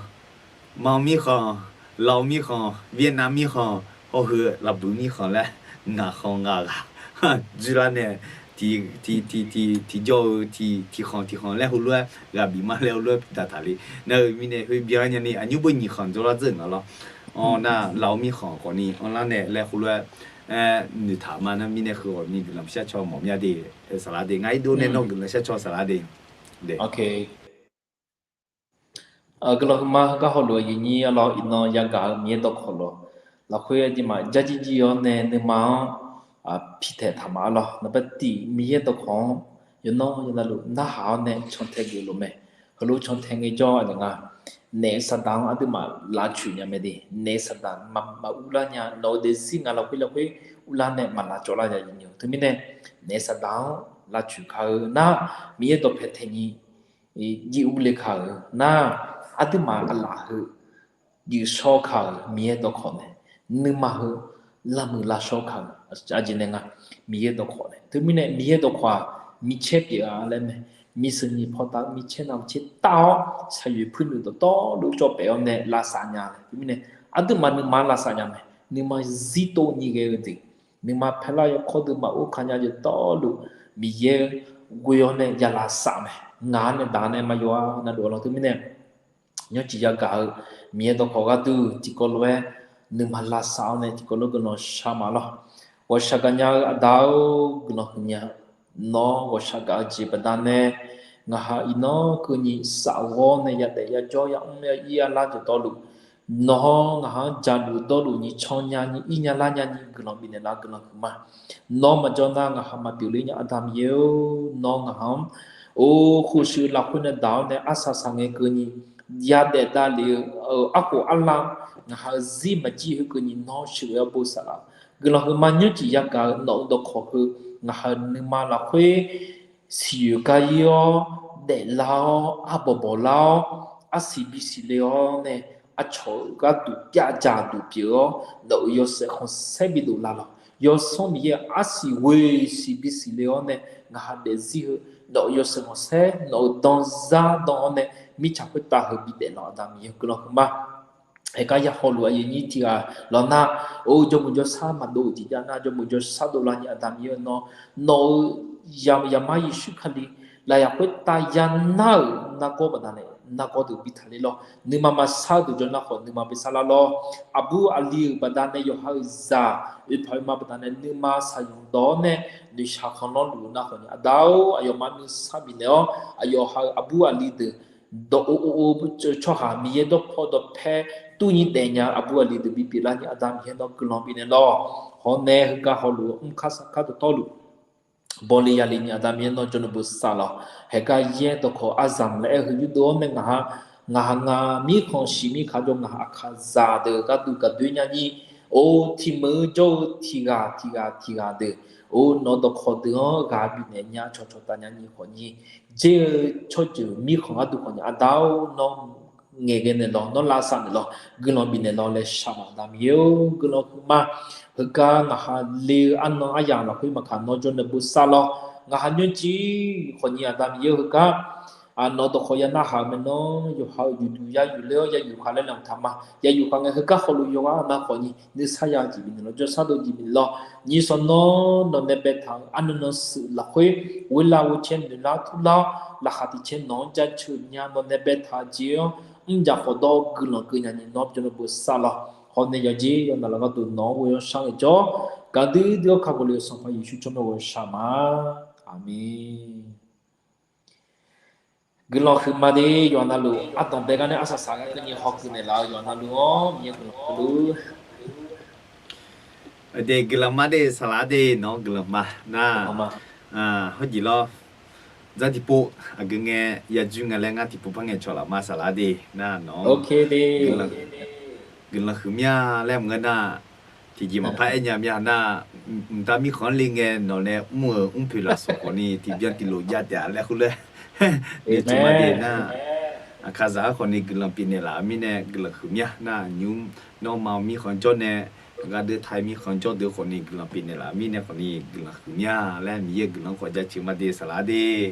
Manq mirkhanq, Laoq mirkhanq, Vietnam mirkhanq, hawr heu Laqbuiq mirkhanq laer ngaq khanq ngaq ghaq dzoerlar nae, tiq tiq tiq tiq tiqjawr-eu tiq tiqkhanq tiqkhanq laer heulof-aer ghaq bif ma laer heulof-aer pidaq taqle. Nar-euq mirnae khoer byan nyani aqnymr beu nyiq khanq dzoerlar dzeur nga lawr. Nar Laoq mirkhanq khawfni anrlar nae laer heulof-aer noeqtaq ma nar mirnae heu khawfni guiqlanq shar caw mawf mya de. Saqlaq de, ngar irdov nae nawr guiqlanq shar caw saqlaq de. Guiqlanq huiqma heugar hawluf-eu aqyuif nyir arlawr, iqnan yagaq-eu Miqyaer dawqkawq lawr, lafkhoer aqduimaf jarjir jir-awr nae nuima-anr pirtaeq taq ma arlawr. Naqbav tiq Miqyaer dawqkawq-anr yawqnan yawqnavluf narhaq-awr nae cantae geufluf mae. Heulof cantae ngaejawr aqyawf nga, naef saqdaq-anr aqduimaf lavcoeq nya mae de. Naef saqdaq maqmr lar nya, nawq-eu daefzir ngaq lafkhoer lafkhoer urlar nae maqlavcawv lar nya. Teumirnae naef saqdaq-anr lavcoeq ka-eu nar, Miqyaer dawqpae taeqni jir urle ka-euq nar, aqduimaf aqlaf heu jir shawr ka-euq Miqyaer dawqkawq nae, nuima heu lavmuiq lavshawr ka-euq aqjeq nae nga. Miqyaer dawqkawq nae, teumirnae Miqyaer dawqkawq-aq, micaer pyeuf-a laer mae. Miqseuq nyiq paw taf-eu micaer navmaqtser taf-awr, saqyoeq puirnuiv dawqtawvluf cawv paef-awr nae lavsav nya-a. Teumirnae aqduimaf nuima lavsav nya mae. Nuima zirtov nyi ghae-eu deuq, nuima paelar yawkawr deuq maqor ka nya dawqtawvluf Miqyaer ghoe-awr nae ya lavsav mae. Ngaq-anr nae daq nae maqyaw-a navluf-a lawr. Teumirnae nymrcif yagaq-eu Miqyaer dawqkawq gharduq tiqkawv lof-aer nuima lavsav-awr nae tiqkawv lof guiqlanq shar ma lawr. Ghawqshaq gaqnya-eu Aqda-or, guiqlanq huiqnya. Nawr ghawqshaq gaq-eu jeq baqdanae ngaqha iqnan keuvni safghawr nae yadaef yajawr yamr ya ir arlar dawqtawvluf, nawq-awr ngaqha-anr jaqluf dawrluf nyiq can nya nyi ir nya lar nya nyi guiqlanq bifnaeq lar guiqlanq huiqma. Nawr maqjawr nar ngaqha maqpyeuf ler nya Aqda Miqyaer-or, nawr ngaqha-anr or khoeqshuif lafkhoer nae daq-awr nae arsaq saq ngae keuvni yadaef davlef-eu arkhof arla ngaqha zir maqjir heu keuvni nawr sheuqghae-awr bosav laf. Guiqlanq huiqma nymrcif yagaq-eu nawq-eu dawqkawq heu ngaqha nuima lafkhoer siqyoeq gar ir-awr, daeflar-awr, arbawq bawqlar-awr, arsiq bisiq le-awr nae, aqcawq-eu gharduq pyavdzaq duq pyeuf-awr, nawq-euq yawshaef khanqsaer bidov lar lawq. Yawsanr Miqyaer-euq arsiq ghoeq siq bisiq le-awr nae, ngaqha daefzir heu nawq-euq yawshaef khanqsaer nawq-euq danzar dan-awr nae, mirtsaq khoertav heu bidaef lawq. Aqda Miqyaer guiqlanq huiqma. Haeqgar ya hawluf aqyuif nyir tiq ghaq lawq nar, or jawrmuiq jawrshar maqdov-euq tiqjav nar, jawrmuiq jawrshar dovlar nyi Aqda Miqyaer-or, nawr nawq-euq Zaqmar Yeqsur Kali lafyaq khoertav ya nar-euq nargawr baqdanae nargawr deuq bi taqler lawr. Nuima maqsar-eu deuq jawr nar khawf nuima bi sarlar lawr. Aqbur aqli-euq baqdanae yawqha-euq zaq oeqpaq oeqma baqdanae nuima saqyanq dawq-awr nae noeqshaq khanqlanr luf-eu nar khawf ni Aqda-or, aqyawfmaf nuisar bifnaeq-awr aqyawf ha-euq aqbur aqli deuq dawq or or or tsawrhaq Miqyaer dawrpaw dawqpae turnyi daefnya aqbur aqli deuq bipyeuf lar nyi Aqda Miqyaer nawr guiqlanq bifnaeq lawr. Hawr nae heugar hawluf-eu mr kar sar kar dawqtawvluf bawle yale nyi Aqda Miqyaer nawr jawrnan bosav lawq. Haeqgar yaer dawqkawq arzamq laer aer-eu heu yurdov-awr nae ngaqha, ngaqha ngaq mirkhanq shiq mirkhanq jawr ngaqha aqkaqzaq deuq gharduq gaqdoer nya nyi. Or tiq meuq-eu jawr-eu tiq ghaq tiq ghaq tiq ghaq deuq, or nawq-eu dawqkawq deuq-anr ghaq bifnaeq nya cawqcawq taf nya nyi khawf nyi. Dzer-eu tsawrjeuq mirkhanq gharduq khawf nyi Aqda-or, nawr ngaeqghae naeq lawq, nawr lavsav naeq lawq, guiqlanq bifnaeq lawq laer shaq ma Aqda Miqyaer-or, guiqlanq huiqma. Heugar ngaqha le-eu arnan aryamq lafkhoer maqkaq nawr jawrnan bosav lawr. Ngaqha nymrjir khawf nyi Aqda Miqyaer-or, heugar Nawq-eu dawqkawq ya narhaq-euq maeqnan, yawqha-euq yuqduq ya yufler-awr ya yufkhav laer laeqhmq taq ma. Ya yufkhav ngae, heugar khawf luf yawqghaq nar khawfni nuisar ya-eu jeq bifnaeq lawr, jawrsar dov jeq bifnaeq lawr, nyiq sanq nawr nawq nae baetaq-euq arnan nan suif lafkhoer, ghoerlar ghoercaer noeqlar turlar-awr, laqkhaq tiq caer nawq-anr jaceuq nya, nawq nae baetaq-eu jeq-anr mrjaf khawf dawr-awr guiqlanq keuv nya ni nawr byanlar beu sar lawr. Hawr nae yawqjeq yawqnavluf gharduq nawq-anr ghoe-awr shar ngaejawr, gaqdui dui-awr kakhof le-euq Sanqpaq Yeqsur tsawrmyanr ghoe-awr shar ma. Aqmeq. Guiqlanq huiqma de. Yawqha navluf ardanqbae gar nae arsaq saq gar keuvni hawkeuv naeqlaf-eu yawqha navluf-anr Miqyaer guiqlanq huiqluf. Aqdui guiqlanq ma de, saqlaq de, nawq-anr guiqlanq ma nar. Hawrjeq lawr, dzar tiqpov aqgeu ngae ya jur nga laer ngar tiqpov par ngaeqcawq laf ma saqlaq de nar nawq-anr guiqlanq huiq mya laer maqngeur nar, tiqjeq maqpar aer nya mya nar, mqtav mirkhanq-anr le ngae nawq nae mr-euq mrpoeq lafsawq khawfni tiqbyan tiqlof jav taef-a laer khoerlof-aer noeqtmq ma de nar, aqkaqzaq-anr khawfni guiqlanq pyeufnaeq laf-eu mirnae guiqlanq huiq mya nar, nymr nawmaf-eu mirkhanq jawr nae, gardeuv taq-eu mirkhanq jawr deuq khawfni guiqlanq pyeufnaeq laf-eu mirnae khawfni guiqlanq huiq mya laer Miqyaer guiqlanq khawf jaceuq ma de saqlaq de.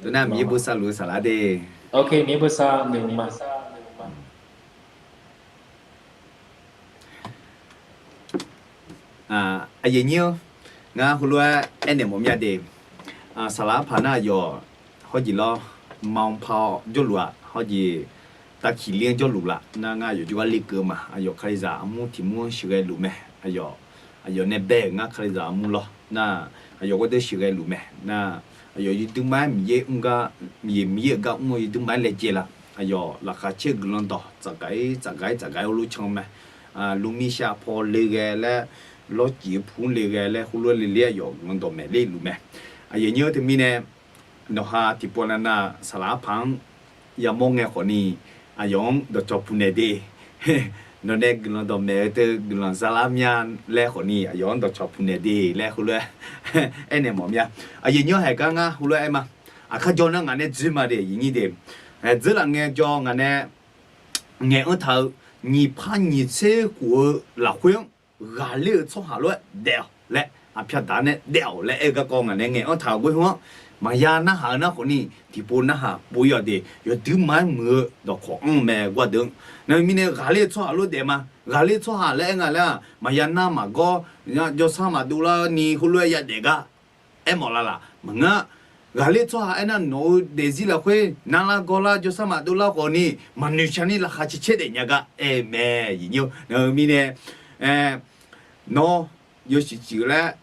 Nar Miqyaer bosav luf-eu saqlaq de. Aqyuif nyir-awr, ngar heulof-aer aernaeq mawf mya de. Saqlaq arpaq nar aqyawf hawrjeq lawr, maqanr par-awr jawrluf-aq hawrjeq, tavkiq ler-anr jawrluf laf nar ngar aqyawf jawrgar lekeuv ma. Aqyawf Kalizaq armur tiq mur-anr sheuqghae luf mae. Aqyawf nae bae-euq ngar Kalizaq armur lawr nar, aqyawf gawrdeuv sheuqghae luf mae nar, aqyawf yawduima-aer Miqyaer mr gar, Miqyaer, Miqyaer-euq gar mr-eu yawduima-aer laejae laf. Aqyawf laqkhaq caer-eu guiqlanq dawq tsafgaq-ir tsafgaq-ir tsafgaq-ir heulof can mae. Lurmir shar paw le ghae laer, lawrcif-eu pu-anr le ghae laer heulof-aer le le aqyawf guiqlanq dawq maeq ler luf mae. Aqyuif nyir-awr, teumirnae nawqha tiqpov navnav saqlaq arpaq-anr yamawr ngae khawfni aqyawf-anr dawqcawq puq naeq de. Nawq nae guiqlanq dawq maeq-eu teu guiqlanq zalar mya laer khawfni aqyawf-anr dawqcawq puq naeq de laer heulof-aer aernaeq mawf mya. Aqyuif nyir-awr, haeq gar ngar heulof-aer aer ma. Aqkar jawr nar ngaq nae dzoer ma de, aqyuif nyir de. Dzeurlaf ngaejawr ngaq nae ngaeq-anr taq-eu nyiq par nyiq tser khof-eu lafkhoer-anr ghaqler-eu tsawrhaq lof-aer daef-awq laer, aqpyar daq nae daef-awq laer aer-eu garkawv ngaq nae ngaeq-anr taq-euq ghoer-anr maqya narhaq-eu nar khawfni tiqpov narhaq pov-ir-awq de. Yawduima-aer muiq-eu dawqkawq anr-eu mae gawrdeuv-anr. Nar mirnae ghaqler-eu tsawrhaq lof daef ma. Ghaqler-eu tsawrhaq laer aer nga laer-aq, maqya nar maqgawr, jawrsar maqdov lar ni heulof-aer yadaef gar aermawf lar laf maqngeur-a. Ghaqler-eu tsawrhaq aernar, nawq-eu daefzir lafkhoer narlar gawrlar jawrsar maqdov lar khawfni maqnoeq shar ni laqkhaq caer caer daef nya gar aer mae. Aqyuif nyir-awr, mirnae nawr yawshuif cuif laer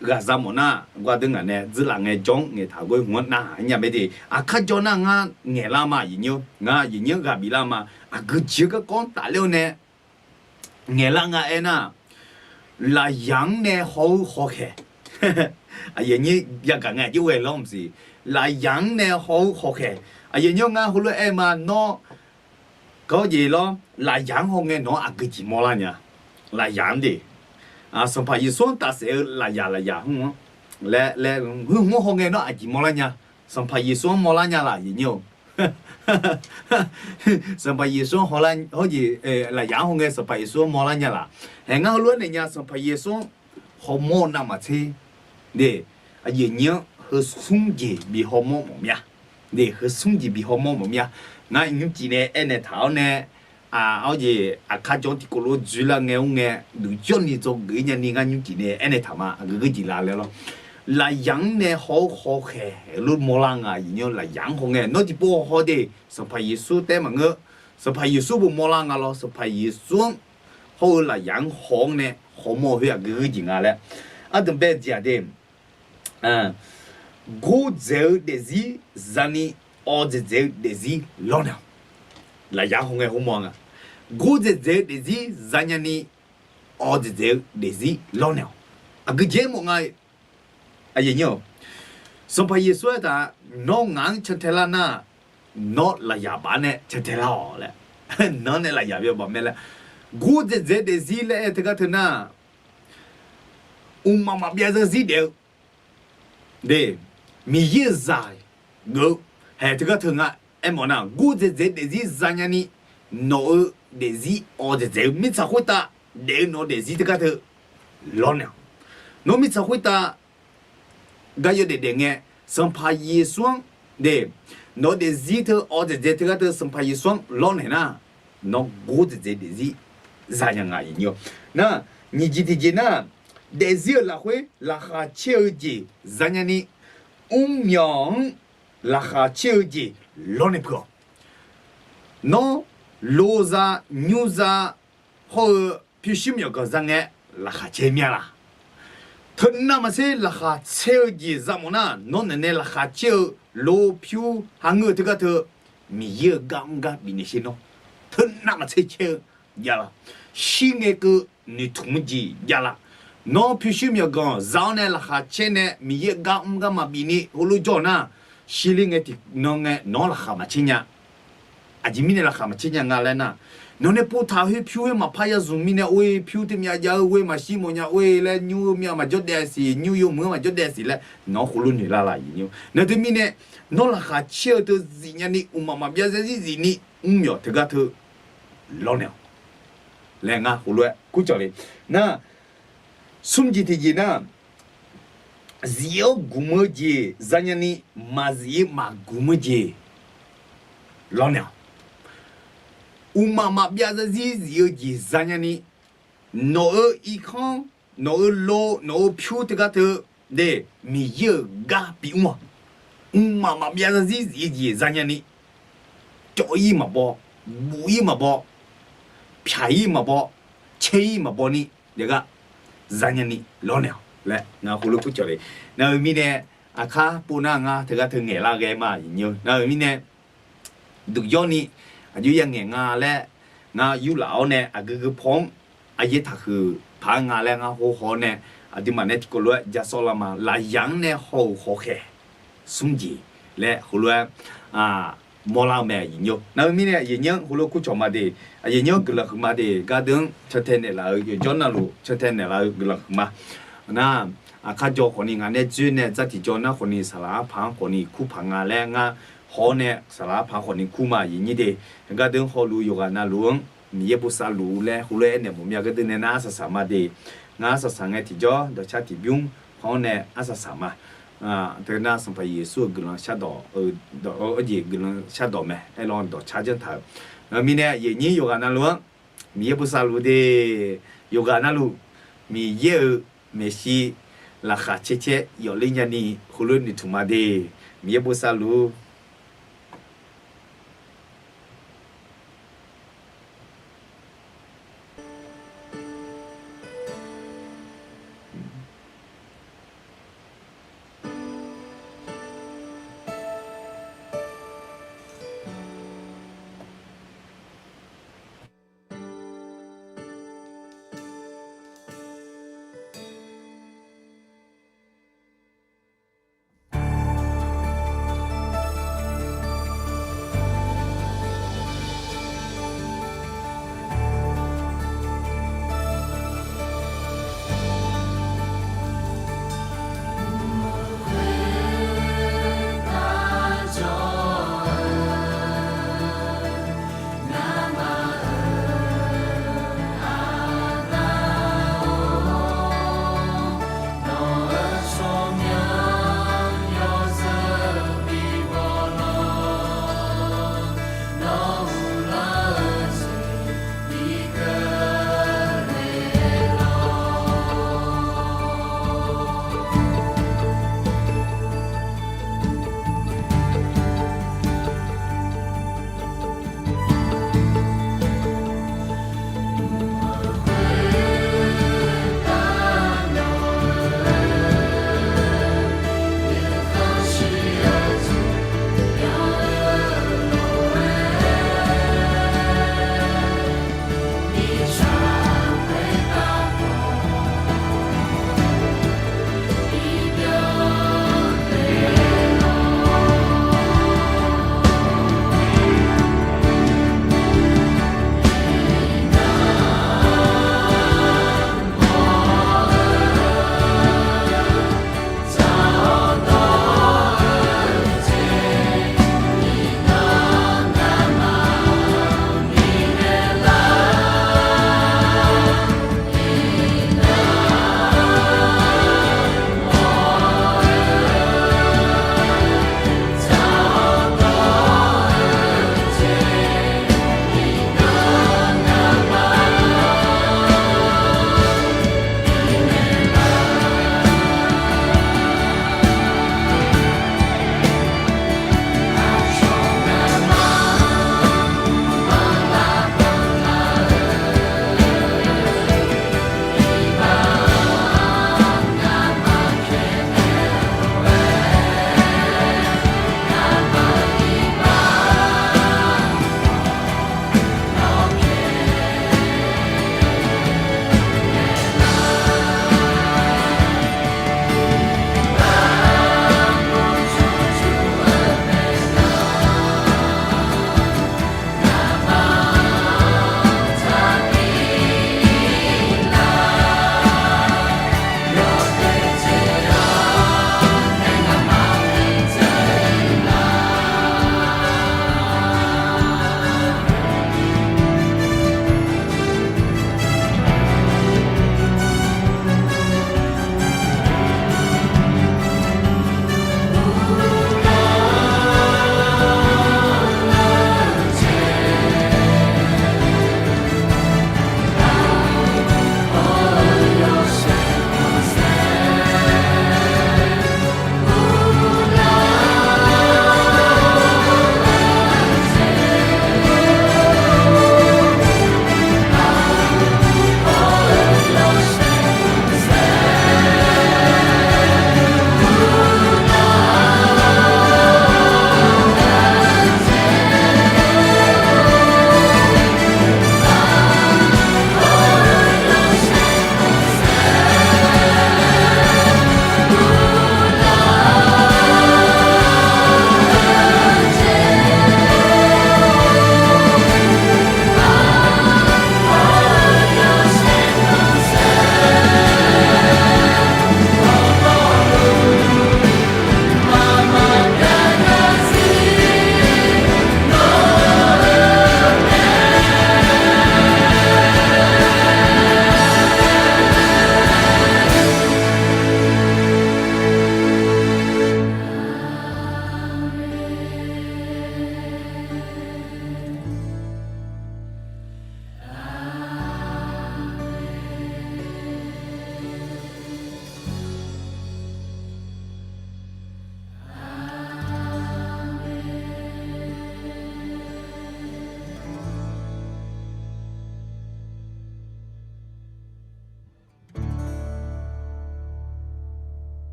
ghaqza mawf nar, gawrdeuv ngaq nae dzeurlaf ngaejawr-anr ngaeqtaq ghoer hmq-anr narhaq nya mae de. Aqkar jawr nar ngar ngaeqlar ma, aqyuif nyir-awr, ngar aqyuif nyir-anr ghaq biflar ma. Aqgeujeq-eu garkawv-anr tafler-awr nae ngaeqlar nga aernar, lafyaq-anr nae haw-eu hawkhaeq. Aqyuif nyir yagaq ngae aqjox ghae lawr maqsiq. Lafyaq-anr nae haw-eu hawkhaeq. Aqyuif nyir-awr, ngar heulof-aer aer ma nawr, kawr jeq lawr, lafyaq-anr haw ngae nawq-anr aqgeujeq mawrlar nya. Lafyaq-anr de, Sanqpaq Yeqsur-anr tafsaef-eu lafyaq lafyaq hmq-anr laer laer, hmq-anr haw ngae nawr aqjeq mawrlar nya. Sanqpaq Yeqsur-anr mawrlar nya laf, aqyuif nyir-awr. Sanqpaq Yeqsur-anr hawr-eu jeq, lafyaq-anr haw ngae Sanqpaq Yeqsur-anr mawrlar nya laf. Haeq ngar heulof-aer naeq nya, Sanqpaq Yeqsur-anr hawmawr-eu navmaqtser de, aqyuif nyir-anr heu smr jeq bi hawmawr mawf mya. De, heu smr jeq bi hawmawr mawf mya. Ngar nymrcif nae aernaeq taq-awr nae, aqjeq aqkar jawr-anr tiqkawv lof-aer dzoerlar ngae mr ngae, duqjawr ni dzawgeuf-ir nyani ngar nymrcif nae aernaeq taq ma. Aqgeu geujeq la laer lawr, lafyaq-anr nae haw-eu hawkhaeq lof mawrlar nga, aqyuif nyir-awr. Lafyaq-anr haw ngae nawr tiqpov haw de, Sanqpaq Yeqsur taef-aer maqngeur. Sanqpaq Yeqsur bof mawrlar nga lawr, Sanqpaq Yeqsur-anr hawr-eu lafyaq-anr haw-anr nae hawmawr-eu khoer aqgeu geujeq nga laer. Ardanqbae jeq-aq de, gordzaeq-eu daefzir zani awqdzaeq dzaeq-eu daefzir lawrnaeq-awq. Lafyaq-anr haw ngae hawmawr nga. Gordzaeq dzaeq-eu daefzir zanya ni awqdzaeq dzaeq-eu daefzir lawrnaeq-awq. Aqgeujeq mawf nga. Sanqpaq Yeqsur aertaq, nawr ngaq-anr cantae lar nar, nawr lafyaq baf nae cantae lar-awq laer. Nawr nae lafyaq byav baf mae laer. Gordzaeq dzaeq-eu daefzir laer aer teugar teu nar, mqmaq maqbyav zarzir daef-eu de, Miqyaer-euq zaq geuf-eu haeq teugar teu nga. Aermawf nar, gordzaeq dzaeq-eu daefzir zanya ni, nawq-eu daefzir awqdzaeq dzaeq-eu mirtsaq khoertav daef-eu nawq-eu daefzir teugar teu lawrnaeq-awq. Nawr mirtsaq khoertav gar yawdaef daef ngae, Sanqpaq Yeqsur-anr de, nawq-eu daefzir teu awv dzaeqdzae teugar teu Sanqpaq Yeqsur-anr lawrnaeq nar, nawr gor dzaeqdzae daefzir zanya nga iqnyir-awr. Nar, nyiq jeq tiqjeq nar, daefzir-euq lafkhoer laqkhaq caer-eu jeq zanya ni, mrmyawq-anr laqkhaq caer-eu jeq lawrnaeq peuq-awq. Nawr, loza, nymrza, hawr-eu pyurshuir myawqganq za ngae, laqkhaq caer mir-a laq? Teunav maqtser laqkhaq caer-eu jeq za mawf nar, nawr naeq nae laqkhaq caer-eu lo pyur hangeur-eu teugar teu, Miqyaer-euq gar mr gar bifnaeq sher nawr. Teunav maqtser caer-eu javlaf. Shir ngae keuv noeqtmq-eu jeq javlaf. Nawr pyurshuir myawqganq za-awr nae laqkhaq caer nae Miqyaer-euq gar mr gar maqbif ni heulof jawr-eu nar, shirler ngae tiqnan ngae nawq-anr laqkhaq maqcaer nya. Aqjeq mirnae laqkhaq maqcaer nya nga laer nar, nawq nae pov taq-eu khoer pyur khoer maqpar ya zmq mirnae or-e, pyur teumyav jav-eu ghoe maqshir mawfnya or-e laer, nymr-eu myav maqjawr daef siq, nymr yawmuiq-anr maqjawr daef siq laer nawq-anr heulof noeq lar laq iqnyir-awr. Nar teumirnae, nawr laqkhaq caer-eu teu zifnya ni, mqmaq maqbyav zarzir zif ni, mrmyawq teugar teu lawrnaeq-awq laer ngar heulof-aer kurcawq le. Nar, smr jeq tiqjeq nar, zif-awr gmq-eu jeq zanya ni, maqzif-ir maqgmq-eu jeq lawrnaeq-awq. Mqmaq maqbyav zarzir zif-eu jeq zanya ni, nawq-euq irkanr, nawq-euq lo, nawq-euq pyur teugar teu de, Miqyaer-euq gar bimr-awq. Mqmaq maqbyav zarzir zif-eu jeq zanya ni, cawv-ir maqbaw, buf-ir maqbaw, pyaq-ir maqbaw, caer-ir maqbaw ni, yagar zanya ni lawrnaeq-awq laer ngar heulof kurcawq le. Nar-eu mirnae, aqkar pov nar ngar teugar teu ngaeqlar ghae ma iqnyir-awr. Nar-eu mirnae, duq jawr ni aqjox ya ngaeq nga laer ngar yurlaf-awr nae aqgeu geu paw-anr aqyaer taqhuiq paq-aer nga laer ngar hawhaw-awr nae, aqduimaf nae tiqkawv lof-aer jasawr lar ma. Lafyaq-anr nae haw-euq hawkhaeq smr jeq laer heulof-aer mawrlar-eu mae iqnyir-awr. Nar-eu mirnae aqyuif aqnyir-anr heulof kurcawq ma de, aqyuif aqnyir-anr guiqlanq huiqma de, gardeuv-anr cantae naeqlaf-eu yawqjawr navluf cantae naeqlaf-eu guiqlanq huiqma. Nar, aqkar jaw khawfni ngaq nae dzoer nae dzar tiqjaw nar khawfni saqlaq arpaq-anr khawfni kur paq nga laer ngar haw-awr nae saqlaq arpaq-anr khawfni kur ma iqnyir de. Gardeuv-anr hawluf yawqghaq navluf-anr Miqyaer bosav luf laer heulof-aer aernaeq mawf mir-a. Gardeuv nae nar arsaq saq ma de. Ngar arsaq saq ngae tiqjawr dawqcar tiqbymr hawr-awr nae arsaq saq ma. Teunar Sanqpaq Yeqsur-euq guiqlanq shardawq-eu, dawq-eu jeq guiqlanq shardawq mae. Aerlawr dawqcar janr taq-euq. Mirnae aqyuif aqnyir yawqghaq navluf-anr Miqyaer bosav luf de. Yawqghaq navluf Miqyaer-euq maeqshi laqkhaq caer caer yawfler nyani heulof noeqtmq ma de. Miqyaer bosav luf.